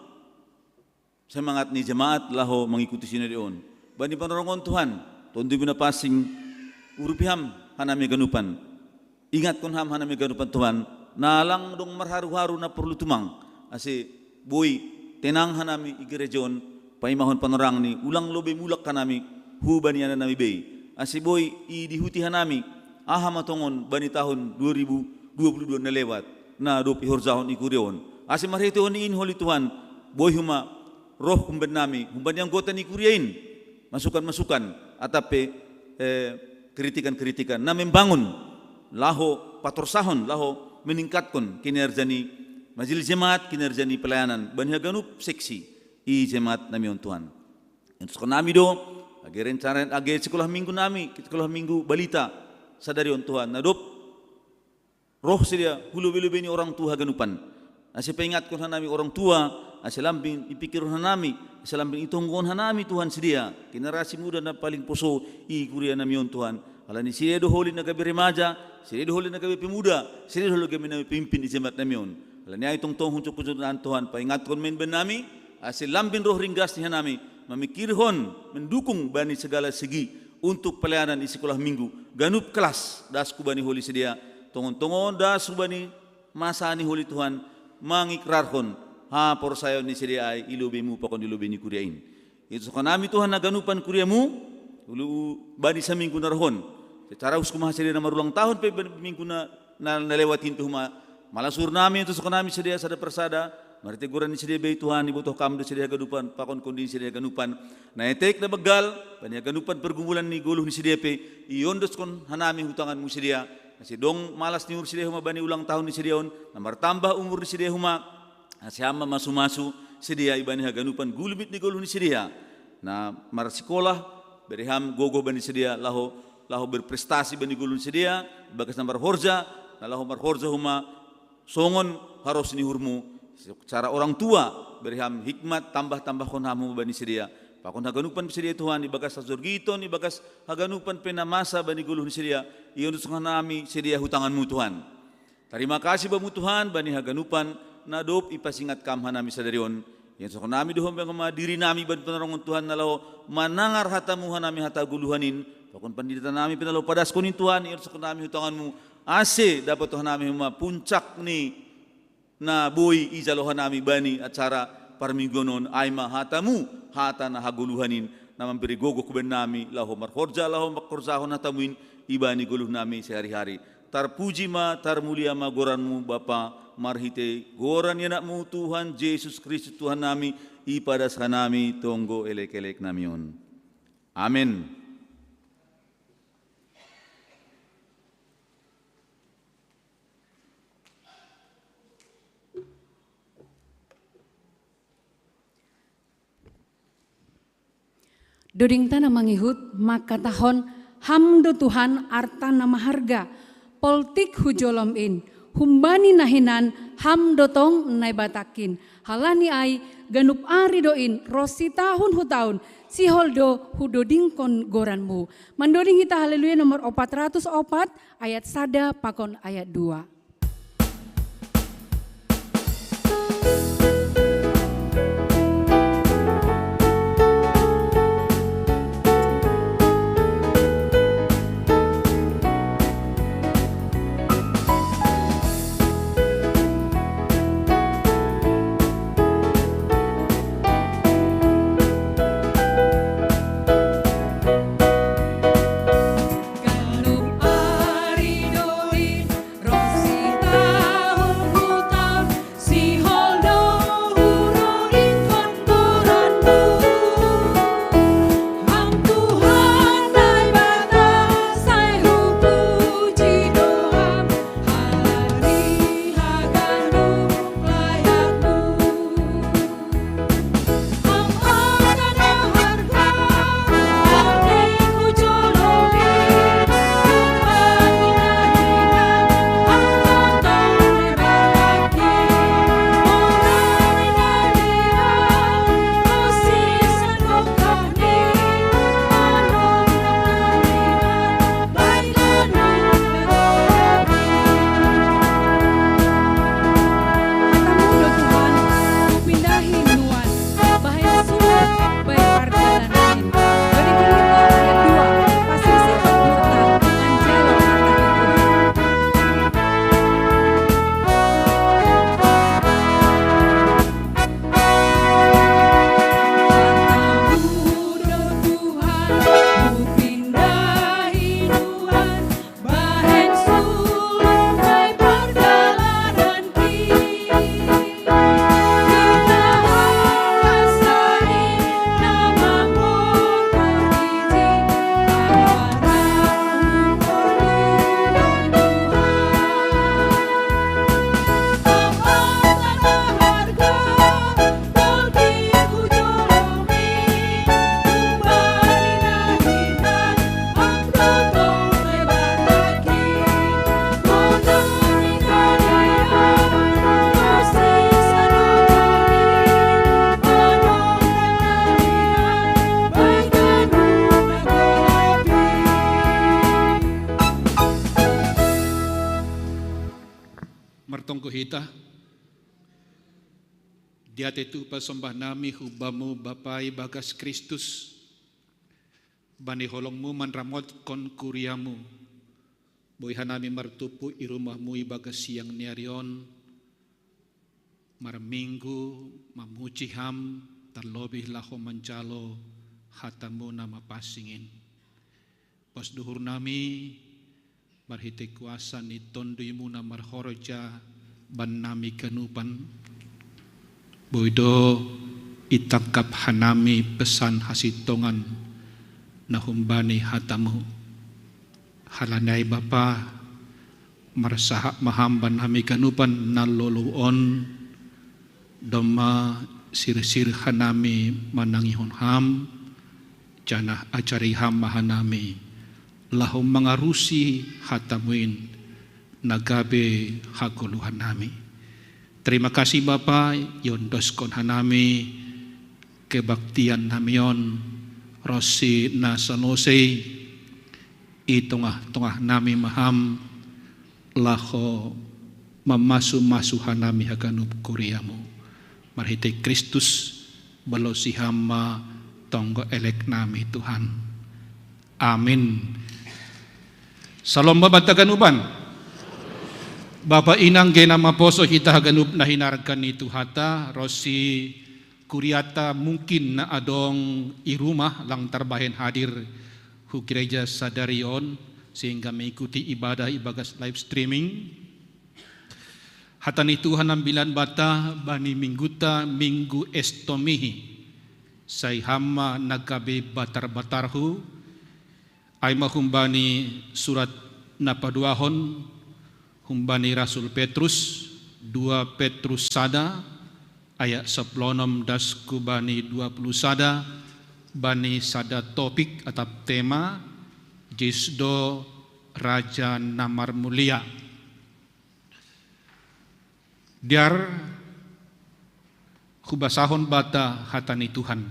semangat ni jemaat laho mangikuti sinode on. Bani panorongon Tuhan, tondubi na pansing, urupi ham hanami ganupan. Ingatkon ham hanami ganupan Tuhan, na lang dong marharu-haru na porlu tumang, ase boi tenang hanami i gereja on, paimahon panorang ni ulang lobei mulak hanami hubani ananami bei. Ase boi i dihuti hanami, aha ma tongon bani tahun dua ribu dua puluh dua na lewat, na dob ihorjahon i kuria on. Ase marhitehon i in holi Tuhan, boi homa roh humbannami, humbani anggota ni kuria in, masukan-masukan, atap pe eh, kritikan-kritikan na membangun, laho patorsahon, laho meningkatkon kinerja ni majelis jemaat, kinerja ni pelayanan bani haganup seksi i jemaat nami on Tuhan. Insokan nami do age rencana, age sekolah minggu nami, sekolah minggu balita sadari on Tuhan, na dob roh sidea hu lobei-lobei ni orang tua haganupan. Ase paingatkon hanami orang tua, ase lambin ipikirhon hanami, ase lambin itonggohon hanami Tuhan sidea, generasi muda na paling poso i kuria nami on Tuhan. Alani sidea do holi na gabe remaja, sidea do holi na gabe pemuda, sidea do holi gabe na pemimpin i jemaat nami on. Alani ai tongtong hunjuk-hunjuk tangan Tuhan, paingatkon ma i bannami, ase lambin roh ringgas ni hanami mamikirhon, mendukung bani segala segi untuk pelayanan i sekolah minggu, ganup kelas das hubani holi sidea, tongon-tongon das hubani masa ni holi Tuhan, mangikrarhon haporsayaon ni sidea ai i lobeimu pakon i lobei ni kuria in. Insokan nami Tuhan haganupan kuriamu, ulu bani saminggu na roh on. Secara khusus ma sidea na marulang tahun pe bani minggu na, na, na lewat in pe homa, malas uhur nami, insokan nami sidea sada parsada, marhite goran ni sidea bei Tuhan, ibotoh Kam do sidea haganupan, pakon kondi ni sidea haganupan. Na etek na banggal bani haganupan pergumulan ni goluh ni sidea pe, iondoskon hanami hu tanganmu sidea. Ase dong malas ni uhur sidea homa bani ulang tahun ni sidea on, na martambah umur ni sidea homa, ase Ham ma masu-masu sidea i bani haganupan gulmit ni goluh ni sidea. Na marsikolah, bere Ham gogoh bani sidea laho, laho berprestasi bani goluh ni sidea, bagas na marhorja, na laho marhorja homa songon haros ni uhurmu. Secara orang tua, bere Ham hikmat, tambah-tambahkon Ham homa bani sidea. Pakon haganupan sidea Tuhan, ibagas hasorgiton, ibagas haganupan pe na masa bani goluh ni sidea, iondoskon hanami sidea hu tanganmu Tuhan. Tarima kasih Bamu Tuhan, bani haganupan na dob ipasingat Kam hanami sadari on. Iondoskon nami do homa diri nami bani panorongon Tuhan na laho manangar hatamu hanami hata goluhan in, pakon pandita nami pe na laho padaskon in Tuhan, iondoskon nami hu tanganmu, ase dapothon hanami homa puncak ni na boi ijalo hanami bani acara parmingguon on, ai ma hatamu, hata na hagoluhan in, na mambere gogoh hubannami laho marhorja, laho mangkorjahon hatamu in i bani goluh nami sehari-hari. Tarpuji ma, tarmulia ma goranmu Bapa, marhite goran ni Anakmu Tuhan Jesus Kristus Tuhan nami, ipadas hanami tonggo elek-elek nami on. Amen. Dodingta na mangihut mangkatahon, Ham do Tuhan arta na maharga, poltik hu jolom in, humbani na hinan Ham do tong na ibatangkin. Halani ai, ganup ari do in ro sitahun hu tahun, sihol do hudodingkon goranmu. Mandoding hita Haleluya nomor opat ratus opat, ayat sada pakon ayat dua. Tonggo hita, diate tu pasombah nami hu Bamu Bapa ibagas Kristus, bani holongMu manramotkon kuriaMu, boi hanami martupu i rumahMu ibagas siang ni ari on, marminggu mamuji Ham, tarlobih laho manjalo hataMu na mapansing in. Pos duhur nami, marhitei kuasa ni TonduyMu na marhorja bannami ganupan, boi do itangkap hanami pesan hasintongan na humbani hataMu. Halani ai Bapa, marsahap ma Ham bannami ganupan na lolou on, domma sirsir hanami manangihon Ham, janah ajari Ham ma hanami laho mangarusi hataMu in na gabe hagoluhan nami. Terima kasih Bapa, iondoskon hanami kebaktian nami on ronsi na salosei i tongah-tongah nami ma Ham, laho mamasu-masu hanami haganup kuriaMu. Marhitei Kristus, balosi Ham ma tonggo elek nami Tuhan. Amin. Salom Bapa haganupan. Bapa inang, gena maposo hita haganup na hinargan ni Tuhanta, ronsi kuriata mungkin na adong i rumah lang tarbahen hadir hu gereja sadari on, sehingga mengikuti ibadah ibagas live streaming. Hata ni Tuhan ambilan banta bani mingguta, minggu Estomihi. Sai Ham ma na gabe batar-batarhu, ai ma humbani surat na paduahon humbani Rasul Petrus, dua Petrus sada, ayat sapuluh onom das hu bani dua puluh sada, bani sada topik atap tema, Jesus do Raja na Marmulia. Dear, hubasahon banta hata ni Tuhan.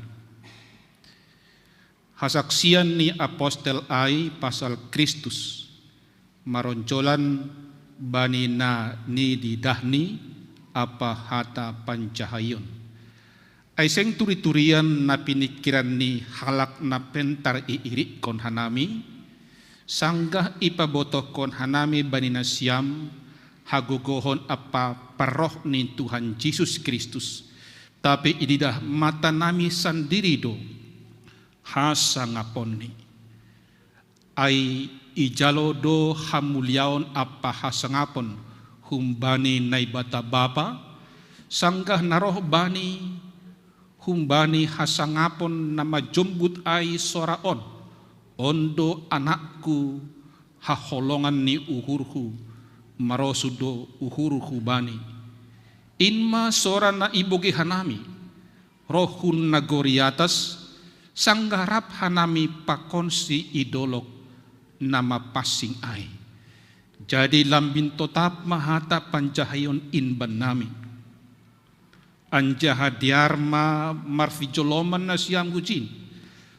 Hasaksian ni apostel ai pasal Kristus, maronjolan bani na nididahni ampa hata panjahaion. Ai seng turi-turian na piningkiran ni halak na pentar iirikkon hanami, sanggah ipabotohkon hanami bani nasiam hagogohon ampa parroh ni Tuhan Jesus Kristus, tapi ididah matanami sandiri do hasangaponni. Ai ijalo do hamuliaon ampa hasangapon humbani Naibata Bapa, sanggah na roh Bani humbani hasangapon na majombut ai sora on: On do Anakku, haholongan ni uhurhu, marosuh do uhurhu Bani. In ma sora na ibogei hanami, roh hun nagori atas, sanggah rap hanami pakonsi i dolok na mapansing ai. Jadi lambin totap ma hata panjahaion in bannami. Anjaha dear ma marpinjoloman nasiam hujin,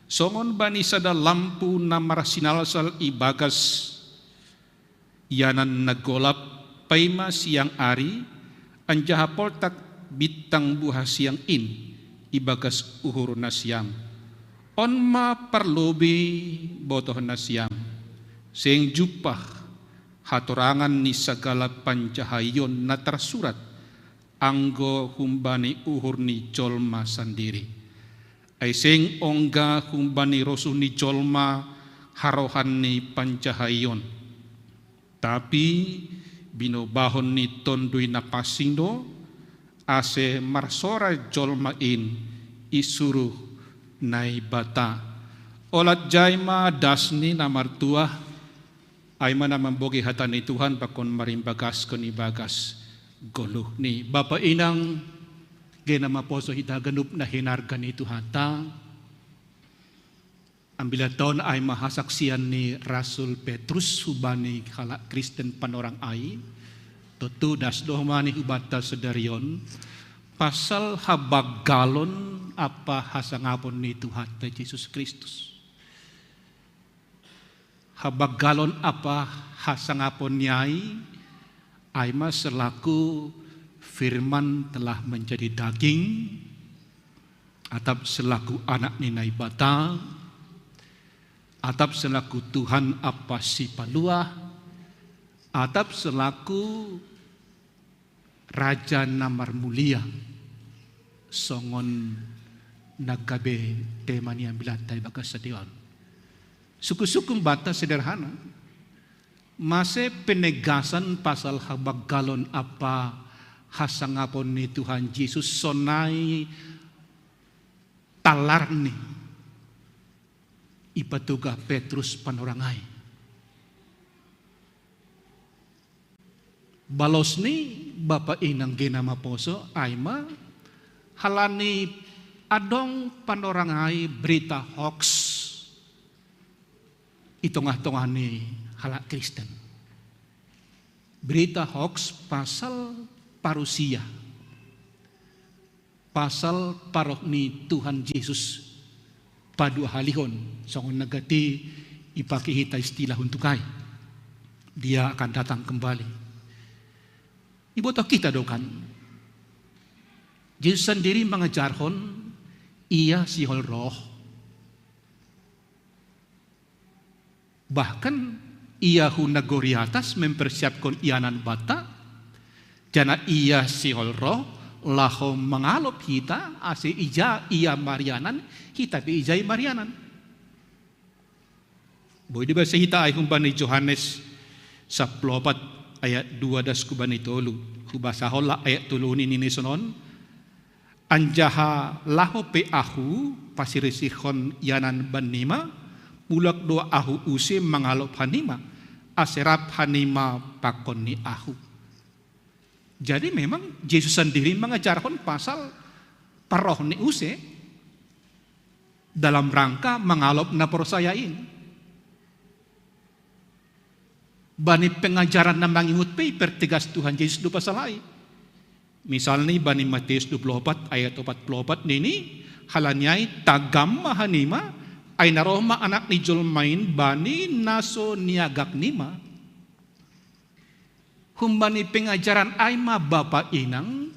songon bani sada lampu na marsinalsal ibagas ianan na golap, paima siang ari, anjaha poltak bintang buhasiang in ibagas uhur nasiam. On ma parlobei botoh nasiam, seng jumpah hatorangan ni sagala panjahaion na tarsurat, anggo humbani uhur ni jolma sandiri. Ai seng ongga humbani rosuh ni jolma harohan ni panjahaion, tapi binobahon ni Tonduy Napansing do, ase marsora jolma in isuruh Naibata. Olat jai ma das ni na martuah, ai ma na mambogei hata ni Tuhan pakon marimbagaskon ibagas goluhni. Bapa inang, gena maposo hita ganup na hinargan ni Tuhanta. Ambilan ta on ai ma hasaksian ni Rasul Petrus hubani halak Kristen panorang ai, tontu das do ma ni hubanta sadari on, pasal habanggalon ampa hasangapon ni Tuhanta Jesus Kristus. Habanggalon ampa hasangapon ni ai, Ai ma selaku firman telah menjadi daging, atap selaku anak ni Naibata, atap selaku Tuhan Apa si paluah, atap selaku Raja na marmulia, songon na gabe tema ni ambilan ta i bagas sadihon. Suku-suku banta sederhana, mase penegasan pasal habanggalon apa hasangapon ni Tuhan Jesus sonai talarni ipatugah Petrus panorang ai. Balos ni bapa inang gena maposo ai ma halani adong panorang ai berita hoax i tongah-tongah ni halak Kristen. Berita hoax pasal parusia, pasal paroh ni Tuhan Jesus paduahalihon, songon na gati ipake hita istilah untuk ai. Dia akan datang kembali. Ibotoh hita do kan, Jesus sandiri mangajarhon Ia sihol roh. Bahkan Ia hu nagori atas mempersiapkon ianan banta, janah Ia sihol roh laho mangalop hita ase ija Ia marianan, hita pe ija i marianan. Boi dibasa hita ai humbani Johannes sappulu opat ayat dua das hubani tolu. Hubasahon lah ayat tolu nini sonon: Anjaha laho pe Ahu pasirsirhon ianan bannima, mulak do Ahu use mangalop hanima, ase rap hanima pakon ni Ahu. Jadi memang Jesus sandiri mangajarhon pasal parroh ni use dalam rangka mangalop na porsaya in. Bani pengajaran na mangihut pe ipertegas Tuhan Jesus do pasal ai. Misalni bani Matius dua puluh opat ayat opat puluh opat nini, halani ai tagam ma hanima, ai na roh ma Anak ni jolma in bani na so niagak nima. Humbani pengajaran ai ma bapa inang,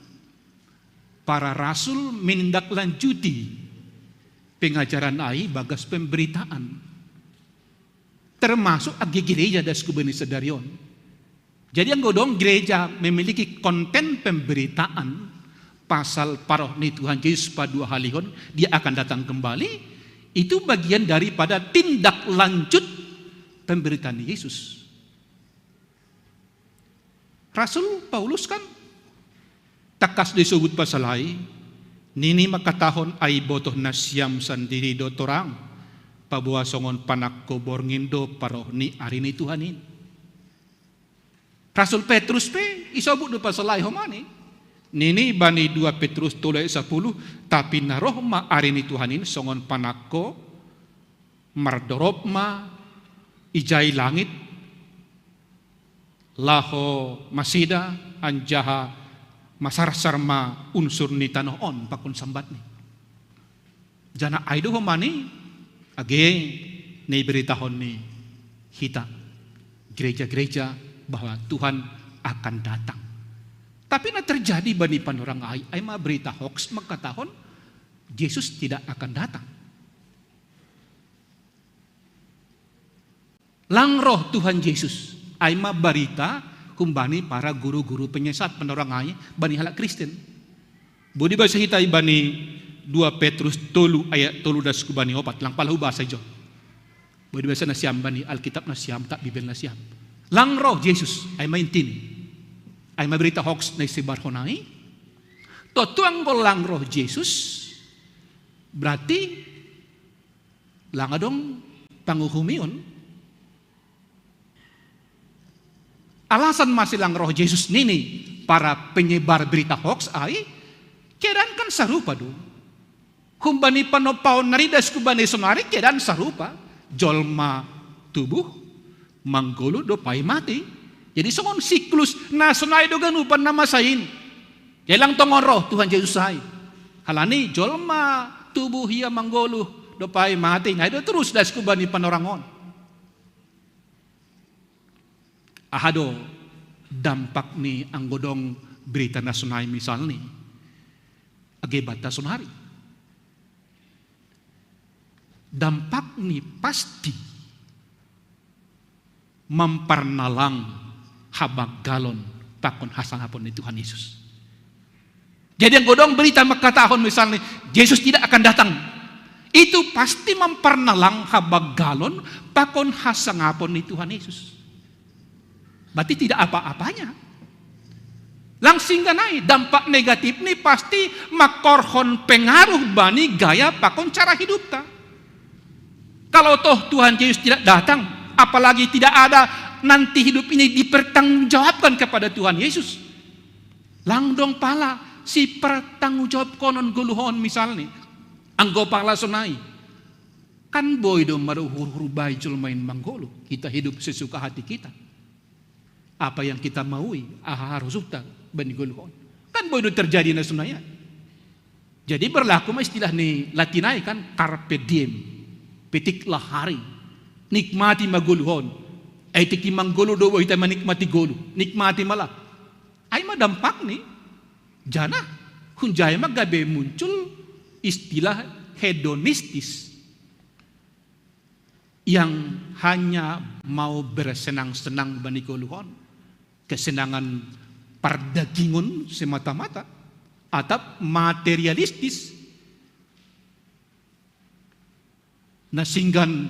para rasul menindaklanjuti pengajaran ai bagas pemberitaan, termasuk age gereja das hubani sadari on. Jadi anggo dong gereja memiliki konten pemberitaan pasal paroh ni Tuhan Jesus paduahalihon, Dia akan datang kembali, itu bagian daripada tindak lanjut pemberitaan Yesus. Rasul Paulus kan tangkas do isobut pasal ai, nini mangkatahon ai ibotoh nasiam sandiri do torang, paboa songon panangko borngin do paroh ni ari ni Tuhan in. Rasul Petrus pe isobut do pasal ai homani. Nini bani dua Petrus tolu ayat sapuluh, tapi na roh ma ari ni Tuhan in songon panangko, mardorop ma ijai langit, laho masida, anjaha masarsar ma unsur ni tanoh on pakon sambatni. Janah ai do homani age na iberitahon ni hita gereja-gereja bahwa Tuhan akan datang. Tapi na terjadi bani panorang ai, ai ma berita hoax mangkatahon Jesus tidak akan datang. Lang roh Tuhan Jesus, ai ma barita humbani para guru-guru penyesat panorang ai bani halak Kristen. Boi dibasa hita i bani dua Petrus tolu ayat tolu das hubani opat, lang pala hubasa ijon. Boi dibasa nasiam bani Alkitab nasiam, atap Bibel nasiam. Lang roh Jesus, ai ma intini. Ai ma berita hoax na isebarhon ai. Tontu anggo lang roh Jesus, berarti lang adong panguhumion. Alasan mase lang roh Jesus nini para penyebar berita hoax ai, keadaan kan sarupa do. Humbani panompaon na ridas hubani sonari keadaan sarupa. Jolma tubuh, manggoluh dohot mate. Jadi songon siklus na sonai do ganupan na masa in. Jadi lang tongon roh Tuhan Jesus ai. Halani jolma tubuh ia manggoluh dohot mate. Na i do torus das hubani panorang on. Aha do dampak ni anggo dong berita na sonai misalni, age banta sonari. Dampak ni pasti mamparnalang habanggalon pakon hasangapon ni Tuhan Yesus. Jadi anggo dong berita mangkatahon misalni, Yesus tidak akan datang. Itu pasti mamparnalang habanggalon pakon hasangapon ni Tuhan Yesus. Berarti tidak apa-apanya. Langsing ganai, dampak negatif ni pasti makorhon pengaruh bani gaya pakon cara hidupta. Kalau toh Tuhan Yesus tidak datang, apalagi tidak ada, nanti hidup ini dipertanggungjawabkan kepada Tuhan Yesus. Lang dong pala si pertanggung jawab konon goluhon misalni. Anggo pala sonai. Kan boi do maruhur-hur bai jolma in manggoluh. Kita hidup sesuka hati kita. Apa yang kita maui, aha harus uta bani goluhon. Kan boi do terjadi na sonai. Jadi berlaku ma istilah ni Latin ai kan, carpe diem, petiklah hari. Nikmati ma goluhon. Ai tiki manggoluh do boi hita menikmati goluh. Nikmati ma lah. Ai ma dampak ni. Janah hunjai ma gabe muncul istilah hedonistis yang hanya mau bersenang-senang bani goluhon, kesenangan pardagingon semata-mata, atap materialistis, na singgan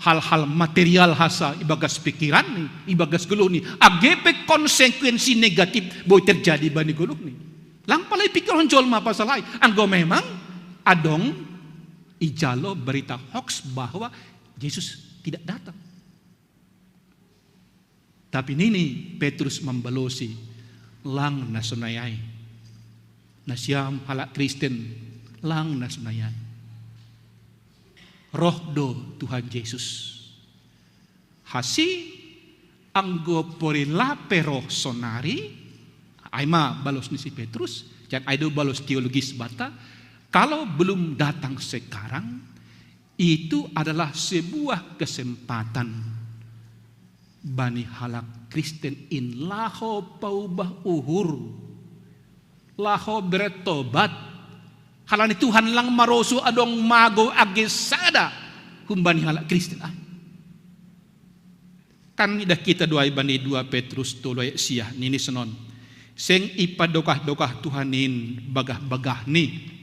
hal-hal material hasa ibagas pikiran ni, ibagas goluh ni, age pe konsekuensi negatif boi terjadi bani goluh ni. Lang pala ipikirhon jolma pasal ai, anggo memang adong ijalo berita hoax bahwa Yesus tidak datang. Tapi nini Petrus mambalosi, lang na sonai ai. Nasiam halak Kristen, lang na sonai ai. Roh do Tuhan Yesus. Hasi anggo porila pe roh sonari, ai ma balos ni si Petrus, jan ai do balos teologis banta, kalau belum datang sekarang, itu adalah sebuah kesempatan bani halak Kristen in laho paubah uhur, laho bertobat. Halani Tuhan lang marosuh adong mago age sada humbani halak Kristen ai. Kan idah kita do ai bani dua Petrus tolu ayat sia, nini sonon. Seng ipadokah-dokah Tuhan in bagah-bagahni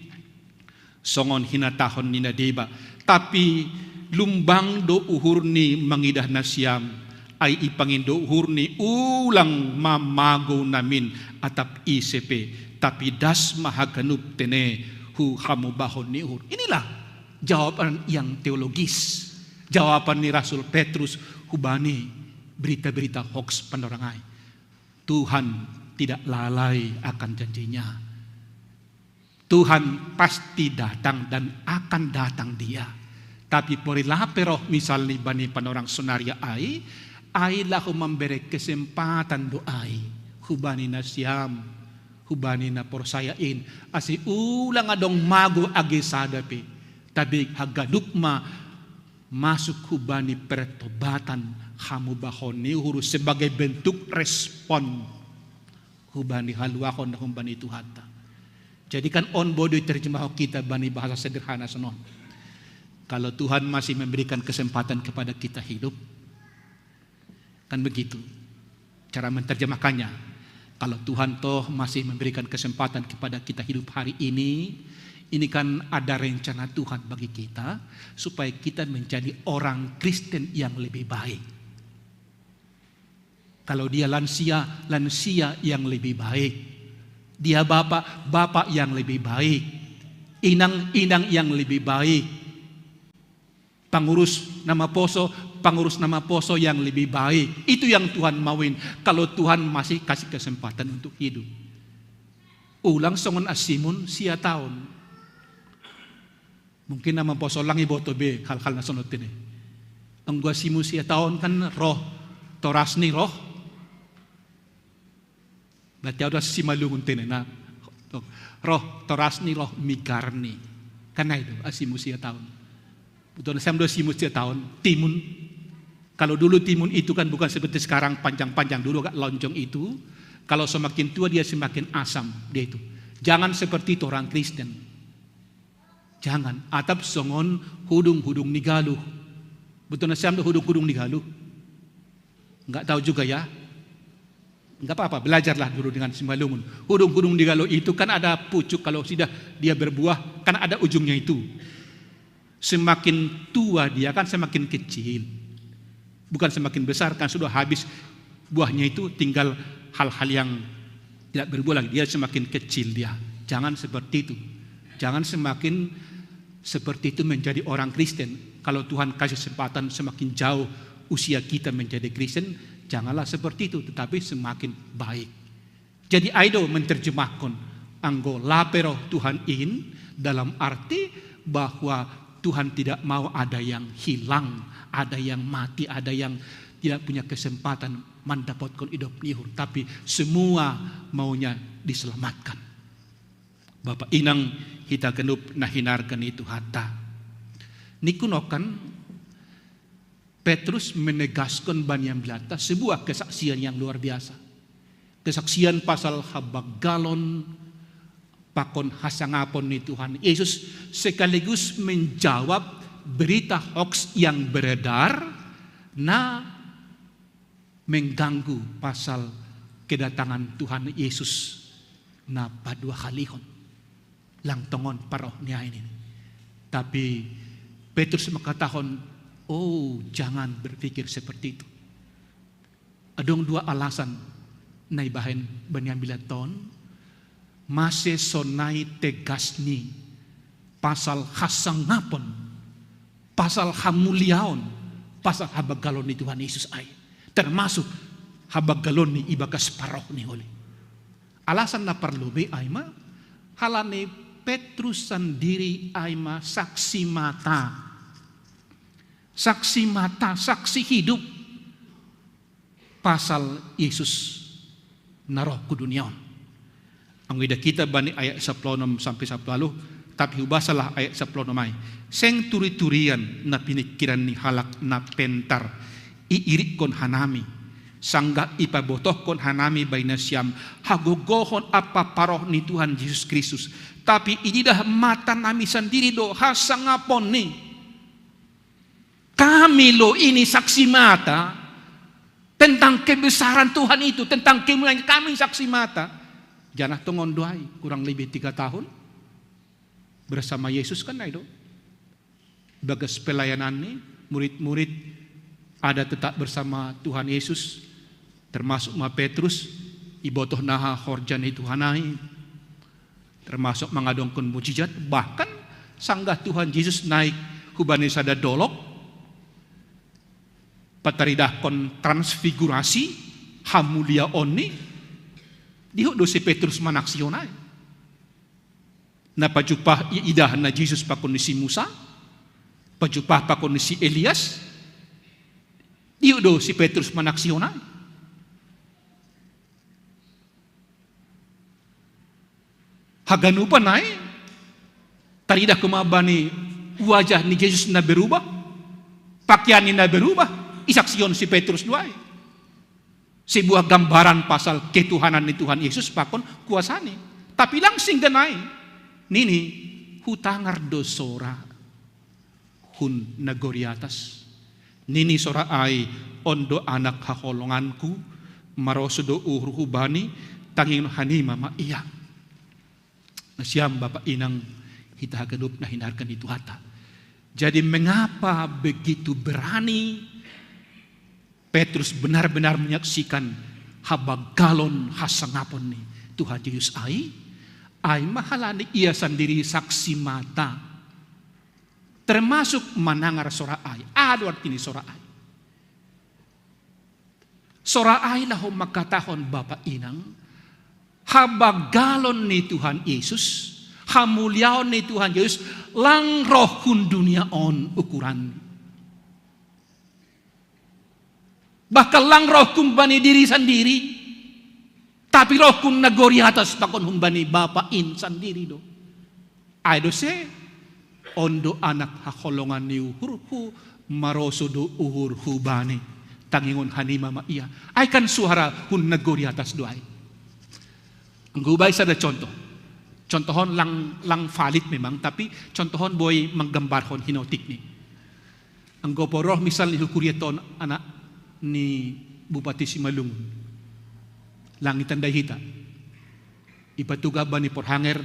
songon hinatahon ni na deba, tapi lumbang do uhurni mangidah nasiam, ai ipangindo uhurni ulang ma mago namin atap ise pe, tapi das ma haganup tene hu hamubahon ni uhur. Inilah jawaban yang teologis, jawaban ni Rasul Petrus hubani berita-berita hoax panorang ai. Tuhan tidak lalai akan janjinya. Tuhan pasti datang dan akan datang Dia. Tapi porila pe roh misalni bani panorang sonaria ai, ai laho mambere kesempatan do ai hubani nasiam, hubani na porsaya in, ase ulang adong mago age sada pe, tapi haganup ma masuk hubani pertobatan hamubahon ni uhur sebagai bentuk respon hubani haluahon na humbani Tuhanta. Jadi kan on boi do iterjemahon kita bani bahasa sederhana sonon. Kalau Tuhan masih memberikan kesempatan kepada kita hidup, kan begitu cara menerjemahkannya. Kalau Tuhan toh masih memberikan kesempatan kepada kita hidup hari ini, ini kan ada rencana Tuhan bagi kita supaya kita menjadi orang Kristen yang lebih baik. Kalau dia lansia, lansia yang lebih baik. Dia bapak, bapak yang lebih baik. Inang, inang yang lebih baik. Pangurus na maposo, pangurus na maposo yang lebih baik. Itu yang Tuhan mauin. Kalau Tuhan masih kasih kesempatan untuk hidup. Ulang songon asimun sia taon. Mungkin na maposo lang iboto be hal-hal na songon tene. Anggo asimun sia taon kan roh torasni roh. Berarti au do simalungun tene na. Roh torasni roh migarni. Kan ai do asimun sia taon. Butuh na siam do asimun sia taon. Timun. Kalau dulu timun itu kan bukan seperti sekarang panjang-panjang, dulu agak lonjong itu. Kalau semakin tua dia semakin asam, dia itu. Jangan seperti itu orang Kristen. Jangan. Atap songon hudung-hudung ni galuh. Betul na siam do hudung-hudung ni galuh? Nggak tahu juga ya. Nggak apa-apa, belajarlah dulu dengan Simalungun. Hudung-hudung ni galuh itu kan ada pucuk, kalau sudah dia berbuah, kan ada ujungnya itu. Semakin tua dia kan semakin kecil. Bukan semakin besar, kan sudah habis buahnya itu, tinggal hal-hal yang tidak berbuah lagi. Dia semakin kecil dia. Jangan seperti itu. Jangan semakin seperti itu menjadi orang Kristen. Kalau Tuhan kasih kesempatan semakin jauh usia kita menjadi Kristen, janganlah seperti itu, tetapi semakin baik. Jadi ai do menerjemahkan anggo lape roh Tuhan in dalam arti bahwa Tuhan tidak mau ada yang hilang, ada yang mati, ada yang tidak punya kesempatan mendapatkan hidup ni uhur, tapi semua maunya diselamatkan. Bapak inang hita ganup na hinarkan itu hata. Nikunokan Petrus menegaskan bani ambilanta sebuah kesaksian yang luar biasa. Kesaksian pasal habagalon pakon hasangapon ni Tuhan Yesus sekaligus menjawab berita hoax yang beredar na mengganggu pasal kedatangan Tuhan Yesus na paduahalihon. Lang tongon pa roh ni ain ini. Tapi Petrus mengatakan, "Oh, jangan berpikir seperti itu." Adong dua alasan na ibahen bani ambilanta on, mase sonai tegasni pasal hasangapon, pasal hamuliaon, pasal habagalon ni Tuhan Yesus ai, termasuk habagalon ni ibagas pa roh ni holi. Alasan na parlobei ai ma, halani Petrus sandiri ai ma saksi mata. Saksi mata, saksi hidup pasal Yesus na roh ku dunia on. Anggo ida kita bani ayat sapuluh onom sampai sapuluh ualuh, tapi hubasalah ayat sapuluh onom ai. Seng turi-turian na pinikkiran ni halak na pentar iirikkon hanami, sanggah ipabotohkon hanami bai nasiam hagogohon ampa paroh ni Tuhan Jesus Kristus, tapi ididah mata nami sandiri do hasangaponni. Kami lo ini saksi mata tentang kebesaran Tuhan itu, tentang kemuliaan, kami saksi mata. Janah tongon do ai, kurang lebih tiga tahun bersama Yesus kan ai do. Bagas pelayanan ni, murid-murid ada tetap bersama Tuhan Yesus, termasuk ma Petrus, ibotoh na horja ni Tuhan ai, termasuk mangadongkon mujizat, bahkan sanggah Tuhan Yesus naik hubani sada dolok, pataridahkon transfigurasi, hamuliaonni, dihut do si Petrus manaksihon ai. Na pajumpah iidah na Jesus pakon ni si Musa, pajumpah pakon ni si Elias, dihut do si Petrus manaksihon ai. Haganupan ai, taridah koma bani wajah ni Jesus na berubah, pakaianni na berubah, isaksihon si Petrus do ai. Sebuah gambaran pasal ketuhanan ni Tuhan Yesus pakon kuasani. Tapi langsing ganai, nini, hutangar do sora hun nagori atas. Nini sora ai, on do anak haholonganku, marosuh do uhurhu bani, tangion hanima ma ia. Nasiam Bapak Inang, hita haganup na hinarga ni Tuhanta. Jadi mengapa begitu berani Petrus benar-benar menyaksikan habagalon hasangapon ni Tuhan Jesus ai? Ai ma halani ia sandiri saksi mata. Termasuk manangar sora ai. Aha do arti ni sora ai? Sora ai laho mangkatahon Bapak Inang, habagalon ni Tuhan Yesus, hamuliaon ni Tuhan Yesus, lang roh hun dunia on ukuran. Bahkan lang roh humbani diri sandiri, tapi roh hun nagori atas pakon humbani Bapa in sandiri do. Ai do se, on do anak haholongan ni uhurhu, Maroso do uhur hubani, tangiangon hanima ma ia. Ai kan suara hun nagori atas do ai. Anggo ubai sada contoh. Contohon lang, lang valid memang, tapi contohon boi manggambarhon hinotikni. Anggo poroh misal ni hukuriaton anak ni Bupati Simalungun. Lang itandai hita. Ipatugah bani porhanger,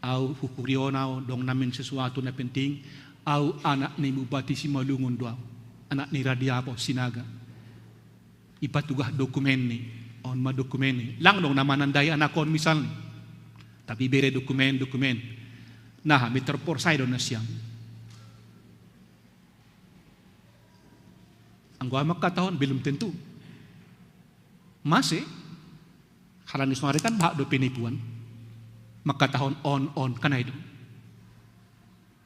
au hukurion au, dong namin sesuatu na penting, au anak ni Bupati Simalungun do au, anak ni Radiapo Sinaga. Ipatugah dokumenni, on ma dokumenni. Lang dong na manandai anak on misalni. Tapi bere dokumen, dokumen. Nah, mi terporsai do nasiam. Anggo au mangkatahon belum tentu. Mase, halani sonari kan bahat do penipuan. Mangkatahon on, on, kan ai do.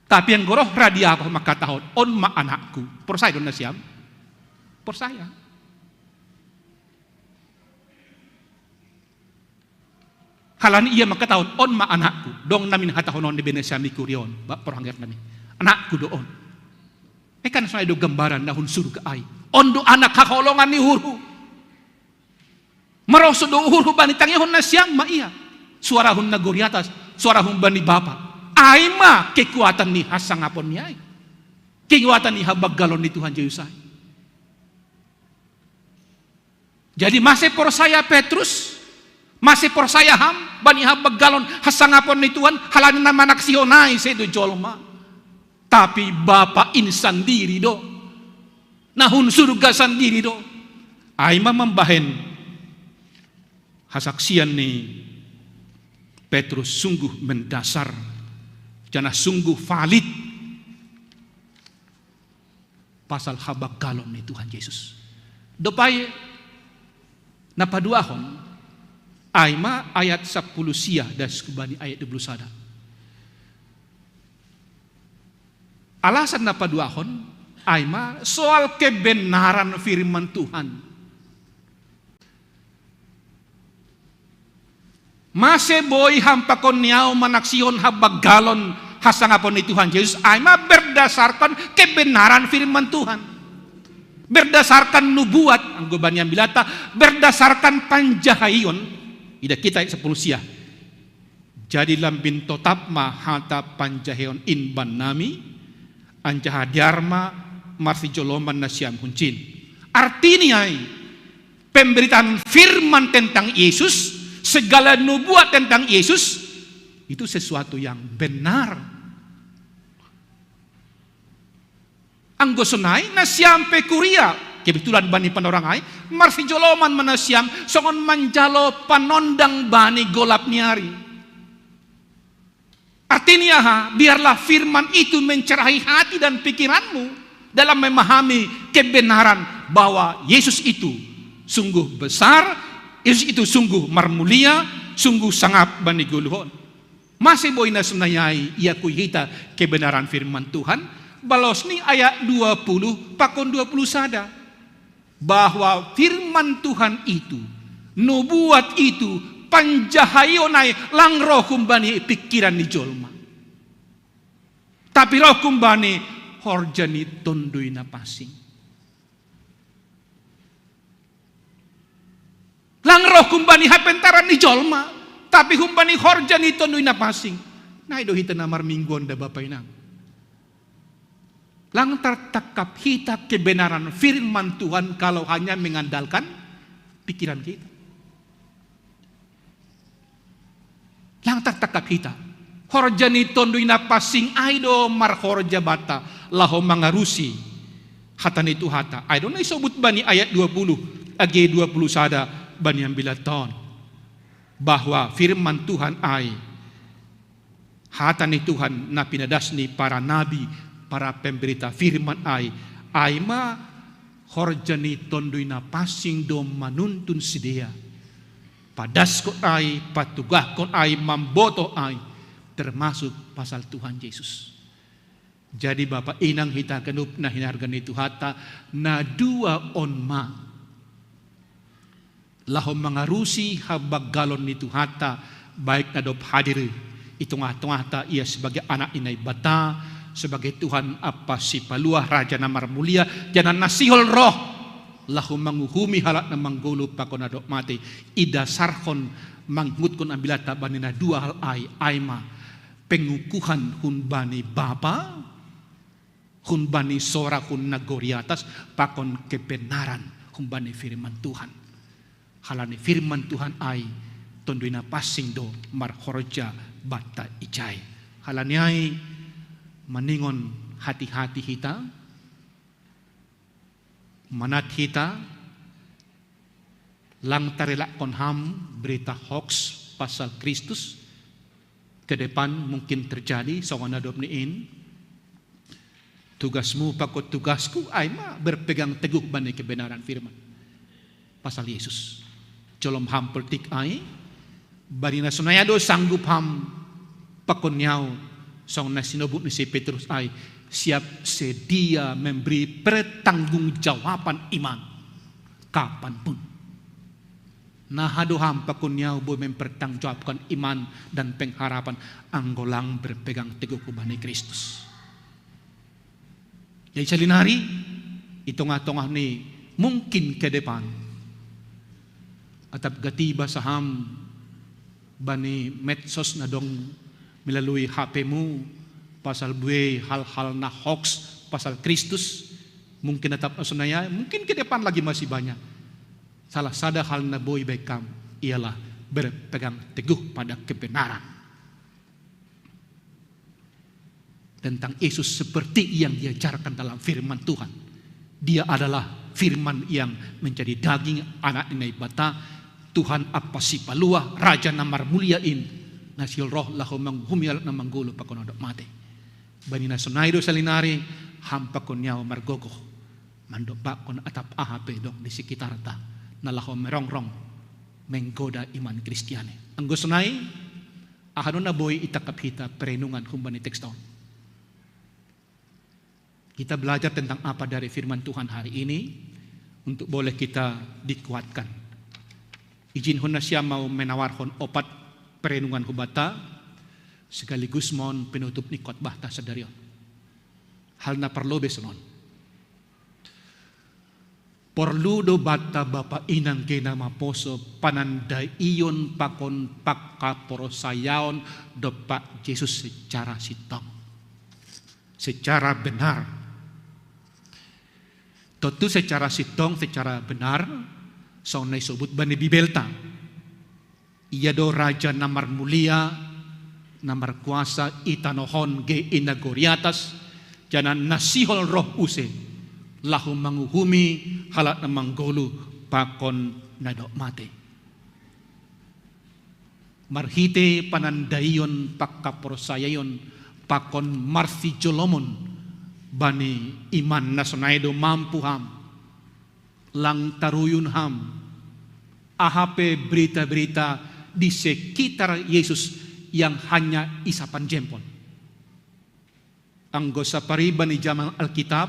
Tapi anggo roh Radiapo mangkatahon on ma anakku. Porsaya do nasiam? Porsaya. Halani ia mangkatahon on ma anakku. Dong namin hatahonon ni bene sami kurion, ba porhanger nami. Anakku do on. E kan sonai do gambaran na hun surga ai. On do anak haholongan ni uhurhu. Maroso do uhurhu bani, tangiahon nasiam ma ia. Suara hun nagori atas, suara hun bani Bapa. Ai ma kekuatan ni hasangaponni ai. Kekuatan ni habanggalon ni Tuhan Jesus ai. Jadi mase porsaya Petrus, mase porsaya ham bani habanggalon hasangapon ni Tuhan, halani na manaksihon ai sedo jolma. Tapi Bapa in sandiri do. Na hun surga sandiri do. Ai ma mambahen hasaksian ni Petrus sungguh mendasar, janah sungguh valid pasal habanggalon ni Tuhan Jesus. Dob ai na paduahon, ai ma ayat sampulu sia das hubani ayat dua pulu sada. Alasan na paduahon, ai ma soal kebenaran firman Tuhan. Mase boi ham pakon ni au manaksihon habanggalon hasangapon ni Tuhan Jesus, ai ma berdasarkan kebenaran firman Tuhan. Berdasarkan nubuat, anggo bani ambilata, berdasarkan panjahaion. Idah hita ayat sampulu sia. Jadi lambin totap ma hata panjahaion in bannami, anjaha dear ma marsijoloman nasiam huncin. Artini ai, pemberitaan firman tentang Yesus, segala nubuat tentang Yesus, itu sesuatu yang benar. Anggo sonai nasiam pe kuria, kebetulan bani panorang ai, marsijoloman ma nasiam songon manjalo panondang bani golap ni ari. Artinya aha? Biarlah firman itu mencerahi hati dan pikiranmu dalam memahami kebenaran bahwa Yesus itu sungguh besar, Yesus itu sungguh marmulia, sungguh sangap bani goluhon. Mase boi na sonai ai iakui hita kebenaran firman Tuhan? Balos ni ayat dua puluh pakon dua puluh sada. Bahwa firman Tuhan itu, nubuat itu, panjahaion ai lang roh humbani pikiran ni jolma. Tapi roh humbani horja ni Tonduy Napansing. Lang roh humbani hapentaran ni jolma, tapi humbani horja ni Tonduy Napansing. Nai do hita na marminggu on da Bapa Inang. Lang tertangkap hita kebenaran firman Tuhan kalau hanya mengandalkan pikiran kita. Lang tertangkap hita. Horja ni Tonduy Napansing ai do marhorja banta laho mangarusi hata ni Tuhanta. Ai do na isobut bani ayat dua puluh, age dua puluh sada bani ambilan ton. Bahwa firman Tuhan ai, hata ni Tuhan na pinadas ni para nabi, para pemberita firman ai, ai ma horja ni Tonduy Napansing do manuntun sidea. Padaskon ai, patugahkon ai, mambotoh ai, termasuk pasal Tuhan Yesus. Jadi Bapa Inang hita ganup na hinarga ni Tuhanta, na dua on ma laho mangarusi habanggalon ni Tuhanta, baik na dob hadir i tongah-tongahta ia sebagai anak ni Naibata, sebagai Tuhan Apa Sipalua, Raja na marmulia, janah na sihol roh, lahu manguhumi halak na manggoluh pakon na dob matei, idasarhon mangihutkon ambilan bani na dua hal ai, ai ma pengukuhan humbani Bapa, humbani sora hun nagori atas, pakon kebenaran humbani firman Tuhan. Halani firman Tuhan ai Tonduy Napansing do marhorja banta ijai. Halani ai maningon hati-hati hita, manat hita, lang tarelakkon ham berita hoaks pasal Kristus. Ke depan mungkin terjadi songon na dob ni in. Tugasmu pakon tugasku ai ma berpegang teguh bani kebenaran firman pasal Yesus. Jolom ham politik ai, bani na sonai do sanggup ham pakon ni au, songon na sinobut ni si Petrus ai, siap sedia memberi pertanggungjawaban iman kapanpun. Naha do ham pakon ni au boi mempertanggungjawabkan iman dan pengharapan anggo lang berpegang teguh hubani Kristus. Jadi salinari, di tongah-tongah ni mungkin ke depan, atap gati basa ham bani medsos na dong melalui H P-mu, pasal buei hal-hal na hoaks pasal Kristus, mungkin atap na sonai, mungkin ke depan lagi masih banyak. Salah sada hal na boi baen ham ialah berpegang teguh pada kebenaran tentang Yesus seperti yang diajarkan dalam firman Tuhan. Dia adalah firman yang menjadi daging, Anak ni Naibata, Tuhan Apa Sipalua, Raja na marmulia in, na sihol roh lahu manguhumi halak na manggoluh pakon na dob matei. Bani na sonai do salinari, ham pakon ni au margogoh mandompakkon atap aha pe dong di sekitarta na laho merongrong menggoda iman Kristiani. Anggo sonai, aha do na boi itangkap hita perenungan humbani teks on? Kita belajar tentang apa dari firman Tuhan hari ini untuk boleh kita dikuatkan? Ijinhon nasiam ma au menawarhon opat perenungan hubanta, sekaligus ma on penutup ni khotbahta sadari on. Hal na parlobei sonon. Porlu do banta bapa inang gena maposo panandaion pakon pangkaporosayaon dompak Jesus secara sintong, secara benar. Tontu secara sintong, secara benar, songon na isobut bani Bibelta. Ia do Raja na marmulia, na markuasa i tanoh on ge i nagori atas, janah na sihol roh use, lahu manguhumi halak na manggoluh pakon na dob matei. Marhite panandaion pangkaporsayaon pakon marsijolomon bani iman na sonai do mampu ham lang taruyun ham aha pe berita-berita di sekitar Yesus yang hanya isapan jempol. Anggo sapariban di zaman Alkitab,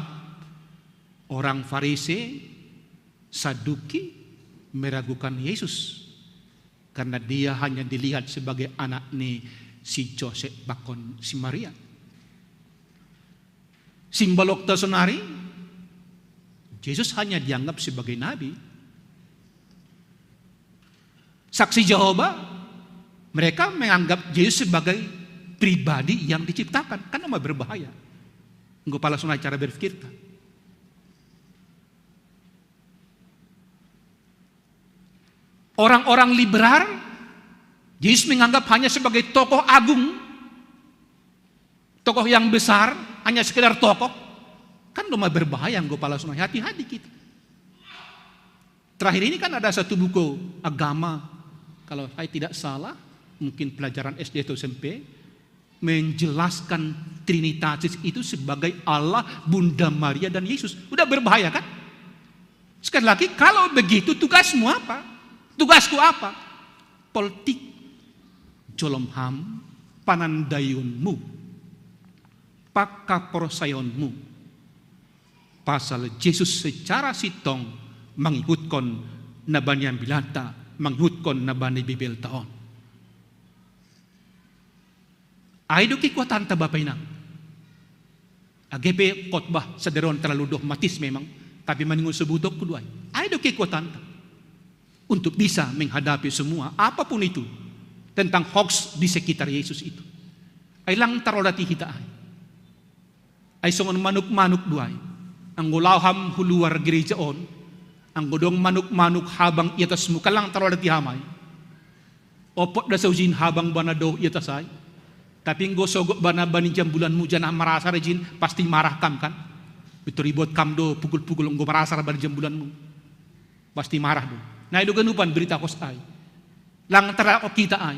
orang Farisi, Saduki meragukan Yesus karena dia hanya dilihat sebagai anak ni si Josep pakon si Maria. Simbolokta sonari, Jesus hanya dianggap sebagai nabi. Saksi Jehovah, mereka menganggap Jesus sebagai pribadi yang diciptakan. Kan nama berbahaya. Engkau pala sonai cara berpikirta. Orang-orang liberal, Jesus menganggap hanya sebagai tokoh agung, tokoh yang besar, hanya sekedar tokoh. Kan nama berbahaya, engkau pala sonai, hati-hati kita. Terakhir ini kan ada satu buku agama, kalau saya tidak salah, mungkin pelajaran S D atau S M P, menjelaskan Trinitatis itu sebagai Allah, Bunda Maria, dan Yesus. Udah berbahaya kan? Sekali lagi, kalau begitu tugasmu apa? Tugasku apa? Politik. Jolom ham panandaionmu, pangkaporsayaonmu pasal Jesus secara sintong mangihutkon na bani ambilanta, mangihutkon na bani Bibelta on. Ai do kekuatanta, Bapa Inang. Age pe khotbah sederhana terlalu dogmatis memang, tapi maningon sobuto ku do ai. Ai do kekuatanta untuk bisa menghadapi semua apapun itu tentang hoax di sekitar Yesus itu. Ai lang tarodati hita ai. Ai songon manuk-manuk do ai. Anggo laho ham hu luar gereja on, anggo dong manuk-manuk habang i atasmu, kan lang tarodati ham ai. Opot do saujin habang bana do i atas ai. Tapi anggo sogot bana bani jambulanmu janah marasar ijin, pasti marah kam kan. Betul ribot kam do pukul-pukul anggo marasar bani jambulanmu. Pasti marah do. Nah, i do ganupan berita hoax ai. Lang tara hita ai.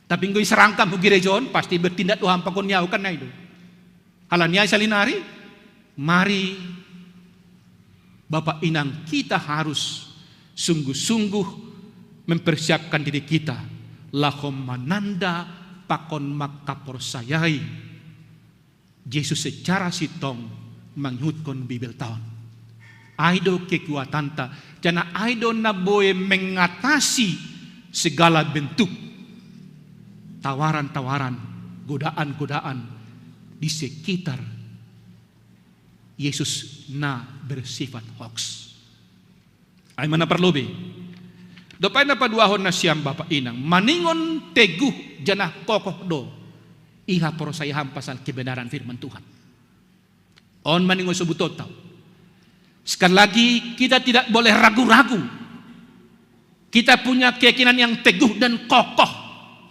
Tapi anggo iserang kam hu gereja on, pasti bertindak do ham pakon ni ahu kan, na i do. Halani ai saonari, mari Bapak Inang, kita harus sungguh-sungguh mempersiapkan diri kita laho mananda pakon mangkaporsayai Jesus secara sintong mangihuthon Bibelta on. Ai do kekuatanta, janah ai do na boi mengatasi segala bentuk tawaran-tawaran, godaan-godaan di sekitar Yesus na bersifat hoax. Ai ma na parlobei. Dob ai na paduahon nasiam Bapak Inang, maningon teguh janah kokoh do iha porsaya ham pasal kebenaran firman Tuhan. On maningon sobutonta. Sekali lagi, kita tidak boleh ragu-ragu. Kita punya keyakinan yang teguh dan kokoh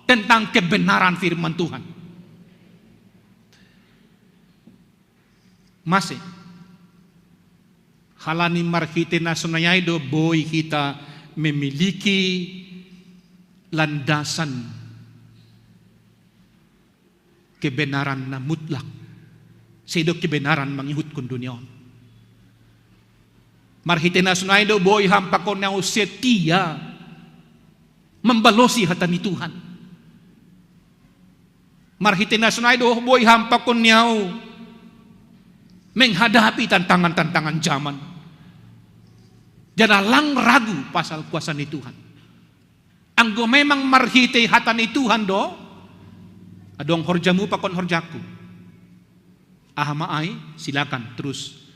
tentang kebenaran firman Tuhan. Mase? Halani marhite na sonai ai do boi hita memiliki landasan kebenaran na mutlak. Sedo kebenaran mangihuthon dunia on. Marhite na sonai do boi ham pakon ni ahu setia mambalosi hata ni Tuhan. Marhite na sonai do boi ham pakon ni ahu menghadapi tantangan-tantangan zaman. Janah lang ragu pasal kuasa ni Tuhan. Anggo memang marhite hata ni Tuhan do, adong horjamu pakon horjaku. Aha ma ai, silakan terus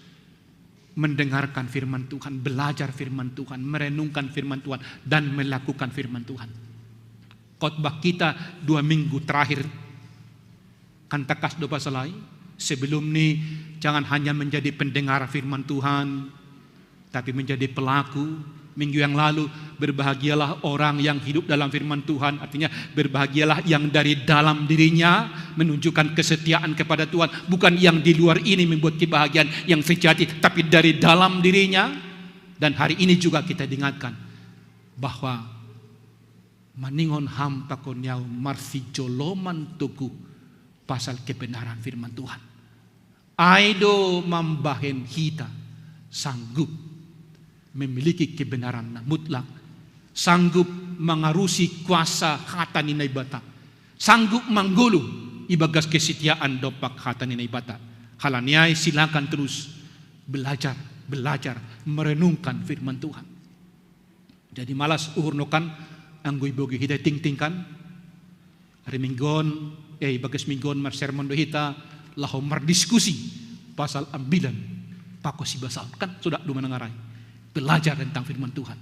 mendengarkan firman Tuhan, belajar firman Tuhan, merenungkan firman Tuhan, dan melakukan firman Tuhan. Khotbah kita dua minggu terakhir kan takas do pasal ai. Sebelum ni, jangan hanya menjadi pendengar firman Tuhan, tapi menjadi pelaku. Minggu yang lalu, berbahagialah orang yang hidup dalam firman Tuhan. Artinya, berbahagialah yang dari dalam dirinya menunjukkan kesetiaan kepada Tuhan. Bukan yang di luar ini membuat kebahagiaan yang sejati, tapi dari dalam dirinya. Dan hari ini juga kita diingatkan bahwa maningon ham pakon ni ahu marsijoloman toguh pasal kebenaran firman Tuhan. Ai do mambahen hita sanggup memiliki kebenaran na mutlak, sanggup mangarusi kuasa hata ni Naibata, sanggup manggoluh ibagas kesetiaan dompak hata ni Naibata. Halani ai silakan terus belajar, belajar merenungkan firman Tuhan. Jadi malas uhur nokan anggo ibogei hita tingting kan. Ari minggu on, eh, ibagas minggu on marsermon do hita laho mardiskusi pasal ambilan pako sibasaon. Kan sudah dua menang arai. Belajar tentang firman Tuhan.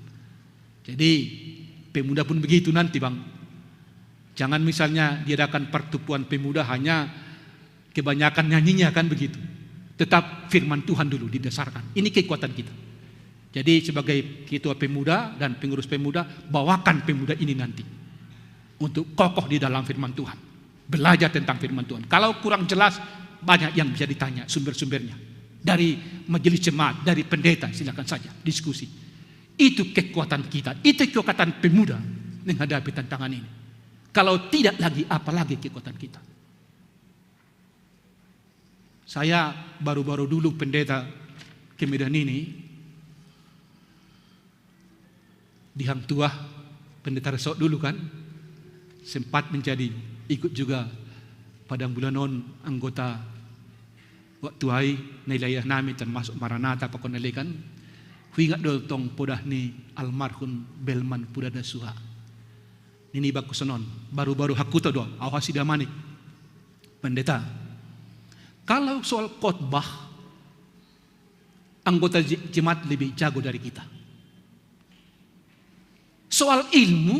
Jadi pemuda pun begitu nanti, Bang. Jangan misalnya diadakan pertemuan pemuda hanya kebanyakan nyanyinya kan begitu. Tetap firman Tuhan dulu didasarkan. Ini kekuatan kita. Jadi sebagai ketua pemuda dan pengurus pemuda, bawakan pemuda ini nanti untuk kokoh di dalam firman Tuhan. Belajar tentang firman Tuhan. Kalau kurang jelas, banyak yang bisa ditanya sumber-sumbernya. Dari majelis jemaat, dari pendeta, silakan saja diskusi. Itu kekuatan kita, itu kekuatan pemuda menghadapi tantangan ini. Kalau tidak lagi, apalagi kekuatan kita. Saya baru-baru dulu pendeta ke Medan ini, di Hang Tuah, pendeta resort dulu kan, sempat menjadi ikut juga Padang Bulanon anggota waktu ai na wilayah nami termasuk Maranatha pakon ale kan. Huingat do tong podah ni almarhum Belman Pudada Suha. Nini bakku sonon, baru-baru hakuto do, ahu asi damanik. Pendeta, Kalau soal khotbah, anggota jemaat lebih jago dari kita. Soal ilmu,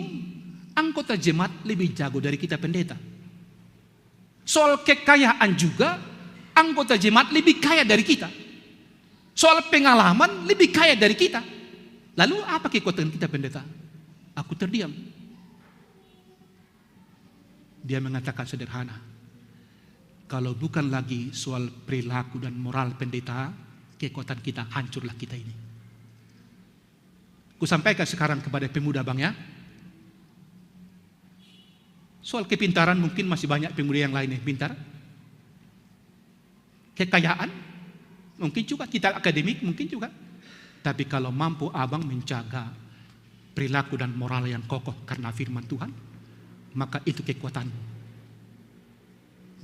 anggota jemaat lebih jago dari kita, pendeta. Soal kekayaan juga, anggota jemaat lebih kaya dari kita. Soal pengalaman, lebih kaya dari kita. Lalu apa kekuatan kita, pendeta? Aku terdiam. Dia mengatakan sederhana, kalau bukan lagi soal perilaku dan moral, pendeta, kekuatan kita, hancurlah kita ini. Ku sampaikan sekarang kepada pemuda, Bang, ya. Soal kepintaran, mungkin masih banyak pemuda yang lain yang pintar. Kekayaan, mungkin juga, titel akademik, mungkin juga. Tapi kalau mampu abang menjaga perilaku dan moral yang kokoh karena firman Tuhan, maka itu kekuatan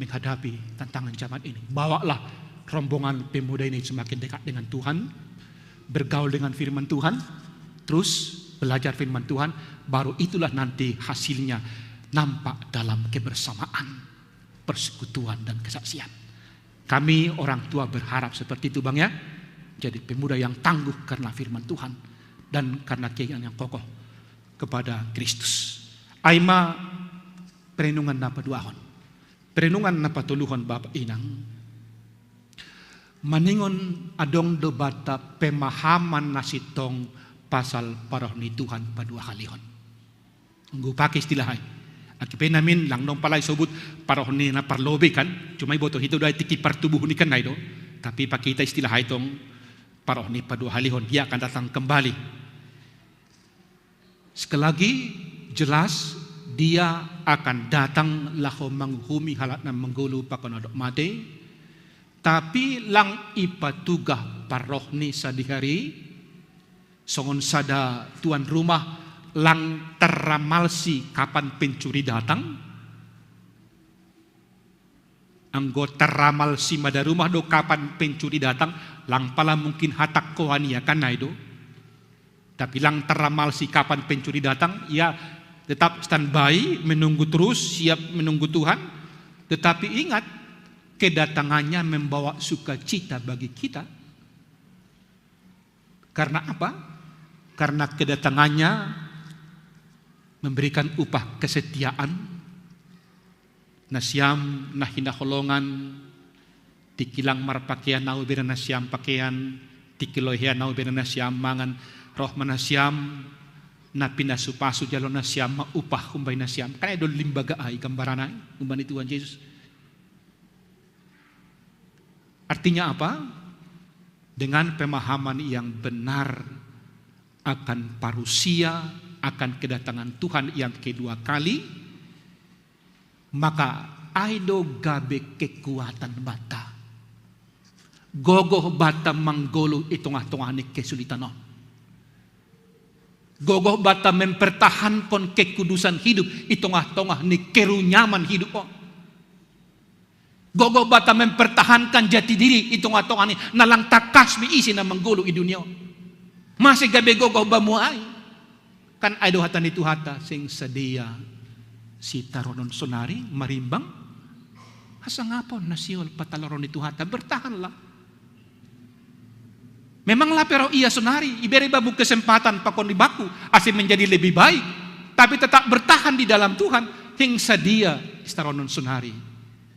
menghadapi tantangan zaman ini. Bawalah rombongan pemuda ini semakin dekat dengan Tuhan, bergaul dengan firman Tuhan, terus belajar firman Tuhan, baru itulah nanti hasilnya nampak dalam kebersamaan, persekutuan, dan kesaksian. Kami orang tua berharap seperti itu, Bang, ya. Jadi pemuda yang tangguh karena firman Tuhan dan karena keyakinan yang kokoh kepada Kristus. Ai ma perenungan na paduahon. Perenungan na patoluhon, Bapa Inang. Maningon adong do bata pemahaman na sintong pasal paroh ni Tuhan paduahalihon. Nggo pake istilah ai. Aki pe namin lang dong pala isobut paroh ni na parlobei kan, cuma iboto hita do ai tikki partubuhon i kan, nai do. Tapi pake hita istilah ai tong, paroh ni paduahalihon, dia akan datang kembali. Sekali lagi, jelas dia akan datang laho manguhumi halak na manggoluh pakon na dob matei. Tapi lang ipatugah paroh ni sadihari, songon sada tuan rumah, lang tarramalsi kapan pencuri datang. Anggo tarramalsi mada rumah do kapan pencuri datang, lang pala mungkin hatangkoan ia kan, nai do. Tapi lang tarramalsi kapan pencuri datang, ia tetap standby, menunggu terus, siap menunggu Tuhan. Tetapi ingat, kedatangannya membawa sukacita bagi kita. Karena apa? Karena kedatangannya memberikan upah kesetiaan. Nasiam na hinaholongan, tikki lang marpakean ahu bere nasiam pakean, tikki lohean ahu bere nasiam mangan, roh ma nasiam, na pinasupasu jalo nasiam ma upah humbani nasiam. Kan ai do limbaga ai gambaran ai humbani Tuhan Jesus. Artinya apa? Dengan pemahaman yang benar akan parusia, akan kedatangan Tuhan yang kedua kali, maka ai do gabe kekuatan banta. Gogoh banta manggoluh i tongah-tongah ni kesulitan on. Gogoh banta mempertahankon kekudusan hidup i tongah-tongah ni kerunyaman hidup on. Gogoh banta mempertahankan jati diri i tongah-tongah ni na lang tangkas be ise na manggoluh i dunia on. Mase gabe gogoh bamu ai? Kan ai do hata ni Tuhanta, seng sadia sitaronon sonari marimbang hasangapon na sihol pataloron ni Tuhanta. Bertahanlah. Memang lape roh ia sonari, ibere bamu kesempatan pakon di bangku ase menjadi lebih baik, tapi tetap bertahan di dalam Tuhan, seng sadia sitaronon sonari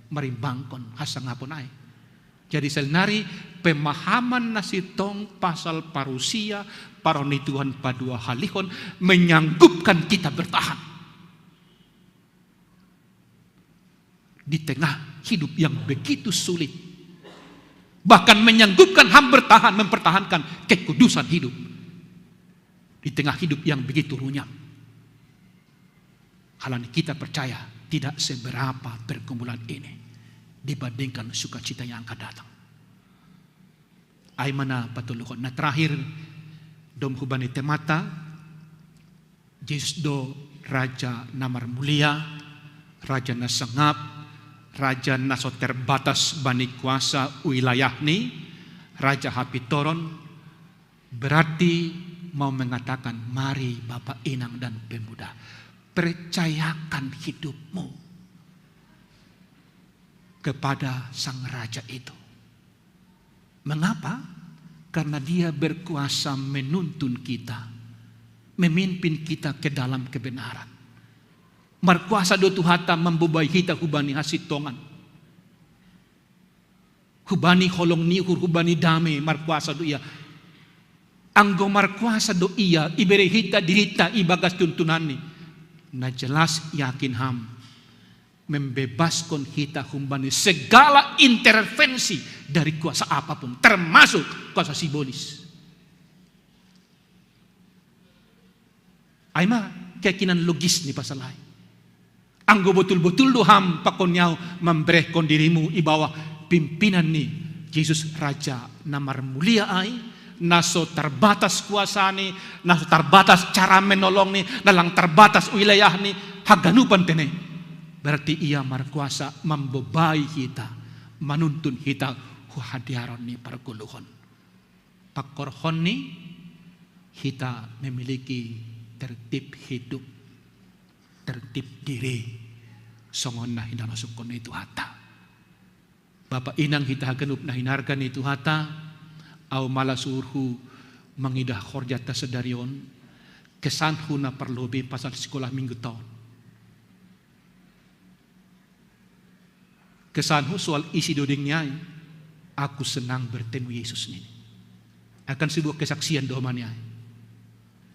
marimbangkon hasangapon ai. Jadi saonari, pemahaman na sintong pasal parusia, paroh ni Tuhan paduahalihon, menyanggupkan kita bertahan di tengah hidup yang begitu sulit. Bahkan menyanggupkan ham bertahan, mempertahankan kekudusan hidup di tengah hidup yang begitu runyam. Hal ini kita percaya tidak seberapa pergumulan ini dibandingkan sukacita yang akan datang. Ai ma na patoluhon. Na terakhir, dom hubani temanta, Jesus do Raja na marmulia, Raja na sangap, Raja na so terbatas bani kuasa wilayahni, Raja hapintoron, berarti mau mengatakan, mari Bapak, Inang, dan pemuda, percayakan hidupmu. kepada sang raja itu. Mengapa? Karena dia berkuasa menuntun kita, memimpin kita ke dalam kebenaran. Markuasa do Tuhanta mambobai hita hubani hasitongan, hubani holong ni uhur, hubani dame. Markuasa do Ia. Anggo markuasa do Ia, ibere hita dirita ibagas tuntunanni, na jelas yakin ham, membebaskon hita humbani segala intervensi dari kuasa apapun, termasuk kuasa sibolis. Ai ma keyakinan logis ni pasal ai. Anggo botul-botul do ham pakon ni ahu mamberehkon dirimu i bawah pimpinan ni Jesus Raja na marmulia ai, na so tarbatas kuasani, na so tarbatas cara menolongni, na lang tarbatas wilayahni, haganupan tene. Berarti Ia markuasa mambobai hita, manuntun hita hu hadiaron ni pargoluhon. Pangkorhonni hita memiliki tertib hidup, tertib diri, songon na hinarosungkon ni Tuhanta. Bapa inang hita haganup na hinarga ni Tuhanta, ahu malas uhurhu mangidah horjanta sadari on, kesanhu na parlobei pasal sikolah minggu taon. Kesanhu soal isi doding ni ai, "Aku senang bertemu Yesus," nini. Akan sebuah kesaksian do ma ni ai.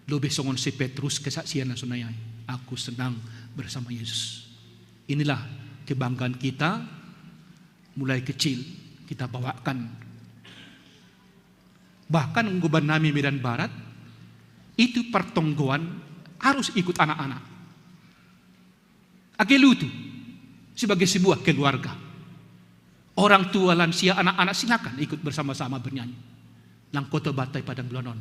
Lobei songon si Petrus kesaksian na sonai ai, "Aku senang bersama Yesus." Inilah kebanggaan kita, mulai kecil kita bawakan. Bahkan goban nami Medan Barat, itu partonggoan harus ikut anak-anak. Age lutu, sebagai sebuah keluarga. Orang tua, lansia, anak-anak silakan ikut bersama-sama bernyanyi. Lang koto batai padang bulanon.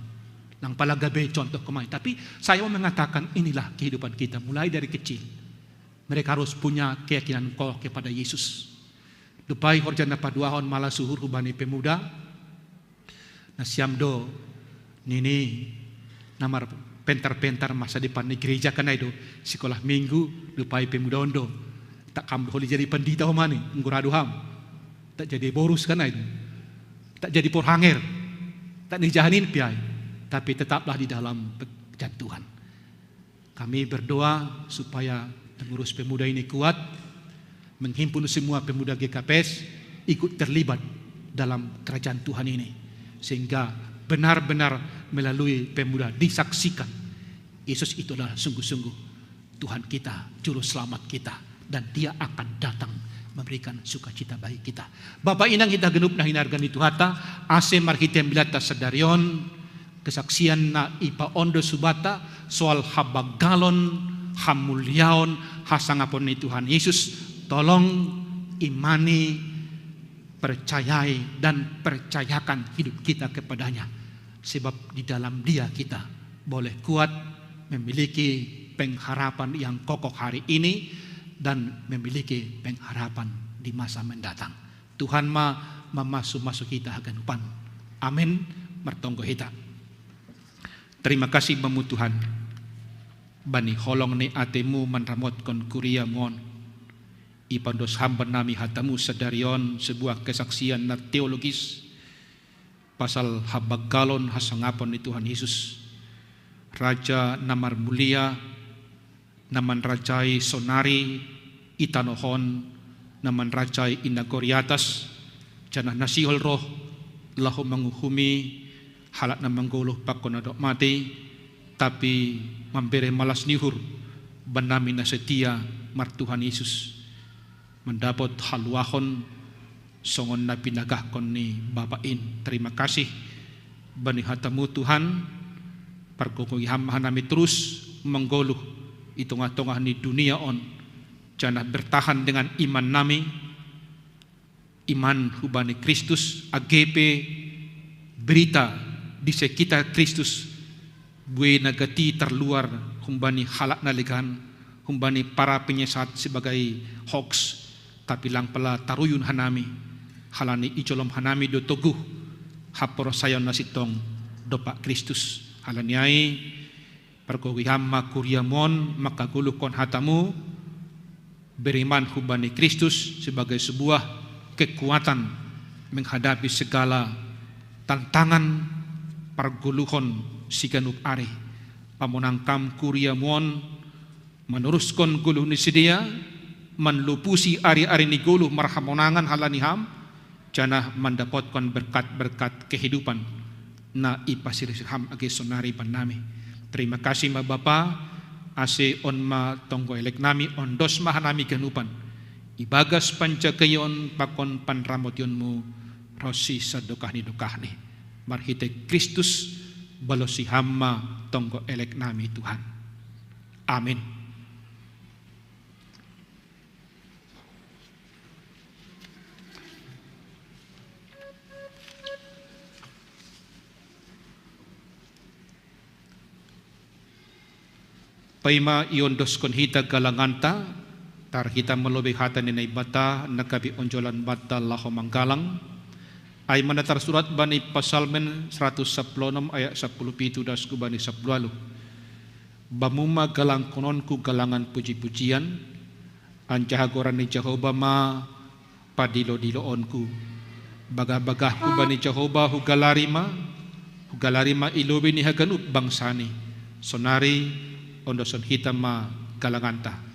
Lang pala gabe contoh kemai. Tapi saya mau mengatakan inilah kehidupan kita mulai dari kecil. Mereka harus punya keyakinan kokoh kepada Yesus. Dob ai horja na paduahon malas uhur hubani pemuda. Nasiam do, nini, na marpentar-pentar masa depan ni gereja kan ai do, sikolah minggu, dob ai pemuda on do. Tak kam do holi jadi pandita ho mani, nggoru do ham. Tak jadi boru kan ai do. Tak jadi porhanger. Tak ni jahanin piai. Tapi tetaplah di dalam pekerjaan Tuhan. Kami berdoa supaya pengurus pemuda ini kuat, menghimpun semua pemuda G K P S ikut terlibat dalam kerajaan Tuhan ini, sehingga benar-benar melalui pemuda disaksikan Yesus itu adalah sungguh-sungguh Tuhan kita, Juru Selamat kita, dan Dia akan datang memberikan sukacita bagi kita. Bapa inang hita ganup na hinarga ni Tuhanta, ase marhite ambilanta sadari on, kesaksian na ipaondo subata soal habagalon, hamuliaon, hasangapon ni Tuhan Yesus, tolong imani, percayai, dan percayakan hidup kita kepada-Nya. Sebab di dalam Dia kita boleh kuat, memiliki pengharapan yang kokoh hari ini, dan memiliki pengharapan di masa mendatang. Tuhan ma mamasu-masu hita haganupan. Amin. Martonggo hita. Terima kasih bamu Tuhan, bani holong ni atemu manramotkon kuriamu on. Ipandos ham bannami hatamu sadari on sebuah kesaksian na teologis pasal habagalon hasangapon ni Tuhan Yesus, Raja na marmulia, na manrajai sonari i tanoh on, na manrajai i nagori atas, janah na sihol roh laho manguhumi halak na manggoluh pakon na dob matei, tapi mambere malas ni uhur bannami na setia martuhan Yesus, mandapot haluahon songon na pinagahkon ni Bapa in. Terima kasih bani hatamu Tuhan, pargogohi ham hanami terus manggoluh i tongah-tongah ni dunia on, janah bertahan dengan iman nami, iman hubani Kristus, age pe berita di sekitar Kristus buei na gati tarluar humbani halak na legan, humbani para penyesat sebagai hoax, tapi lang pala taruyun hanami, halani ijolom hanami do toguh haporsayaon na sintong dompak Kristus. Halani ai, pargogohi ham ma kuriamu on mangkagoluhkon hatamu, beriman hubani Kristus sebagai sebuah kekuatan menghadapi segala tantangan parguluhon siganup ari. Pamonangkam kuria muon manuruskon guluh ni sidea, manlupusi ari-ari ni guluh marhamonangan halani ham, janah mandapotkon berkat-berkat kehidupan na ipasirih ham age sonari bannami. Terima kasih ma Bapa, ase on ma tonggo elek nami, ondos ma hanami ganupan ibagas panjagaion pakon panramotionmu ronsi sadokah ni dokahni. Marhitei Kristus, balosi ham ma tonggo elek nami Tuhan. Amin. Paima iondoskon hita galanganta, tar hita malobei hata ni Naibata, na gabe onjolan banta laho manggalang. Ai ma na tarsurat bani Pasalmen saratus sapuluh onom ayat sapuluh pitu dasku bani sapuluh ualuh. Bamu ma galangkononku galangan puji-pujian, anjaha goran ni Jahowa ma padilo-diloonku. Bagah-bagahku bani Jahowa hugalari ma, hugalari ma i lobei ni haganup bangsani. Sonari ondoson hita ma galanganta.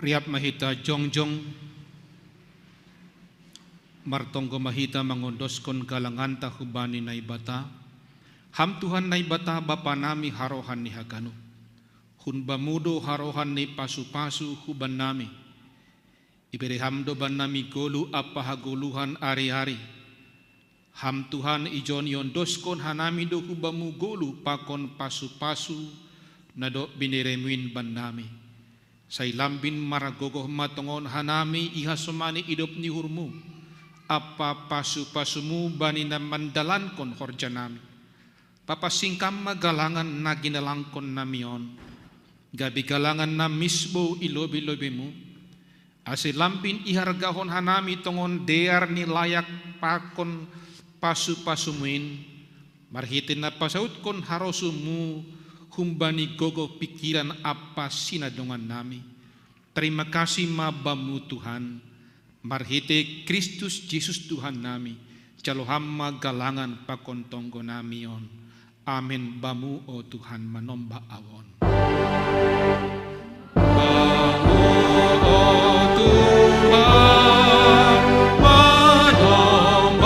Riap ma hita jongjong, martonggo ma hita mangondoskon galanganta hubani Naibata. Ham Tuhan Naibata, Bapa nami harohan ni haganup. Hun Bamu do harohan ni pasu-pasu hubannami. Ibere Ham do bannami golu ampa hagoluhan ari-ari. Ham Tuhan, ijon iondoskon hanami do hu Bamu golu pakon pasu-pasu na dob binereMu in bannami. Sai lambin margogoh ma tongon hanami ihasomani idop ni uhurMu, ampa pasu-pasuMu bani na mandalankon horjanami. Papansing Kam ma galangan na ginalangkonnami on, gabe galangan na misbou i lobi-lobiMu, ase lambin ihargahon hanami tongon dear ni layak pakon pasu-pasuMu in, marhitei na pasautkon harosuMu humbani gogoh pingkiran ampa sinadongannami. Tarima kasih ma Bamu Tuhan, marhitei Kristus Jesus Tuhannami, jalo Ham ma galangan pakon tonggonami on. Amen. Bamu, o Tuhan, manomba Ahu on. Bamu, o Tuhan, manomba Ahu on.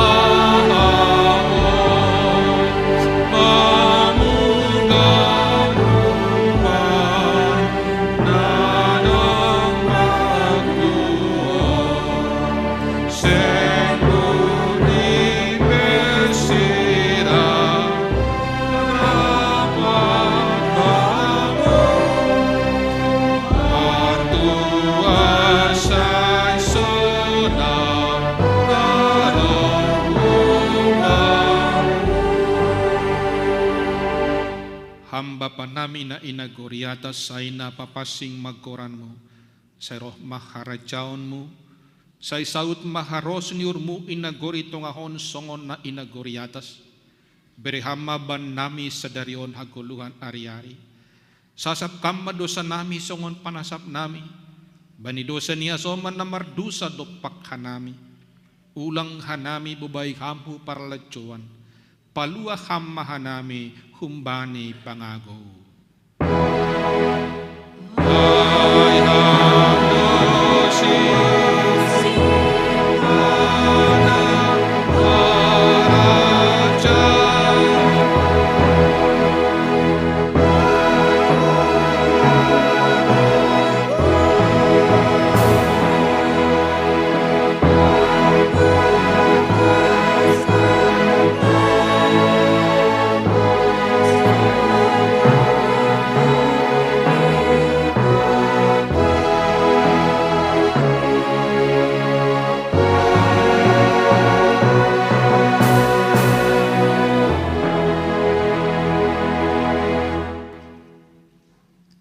Bamu, Bamu, Bamu. Ham Bapa nami na i nagori atas, sai na papansing ma goranMu. Sai roh ma harajaonMu, sai saud ma harosuMu i nagori tongah on songon na i nagori atas. Bere Ham ma bannami sadari on hagoluhan ari-ari. Sasap Kam ma dousanami songon panasapnami bani dousa ni hasoman na mardosa dompak hanami. Ulang hanami bobai Ham hu parlanjuon, palua Ham ma hanami humbani pangagou.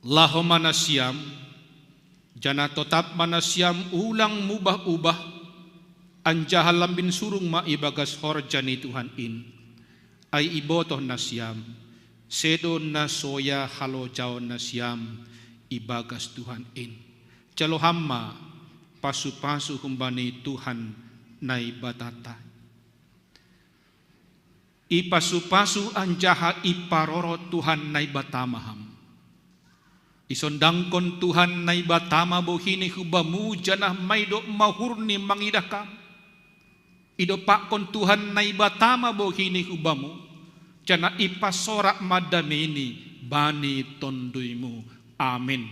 Laho ma nasiam, janah totap ma nasiam, ulang mubah-ubah, anjaha lambin surung ma ibagas horja ni Tuhan in. Ai ibotoh nasiam, sedo na soya halojaon nasiam ibagas Tuhan in. Jalo Ham ma pasu-pasu humbani Tuhan Naibatanta. Ipasu-pasu anjaha iparorot Tuhan Naibata ma Ham. Isondangkon Tuhan Naibata ma bohiNi hu Bamu, janah maidop ma uhurNi mangidah Kam. Idompakkon Tuhan Naibata ma bohiNi hu Bamu, janah ipasorak ma dameiNi bani TonduyMu. Amen.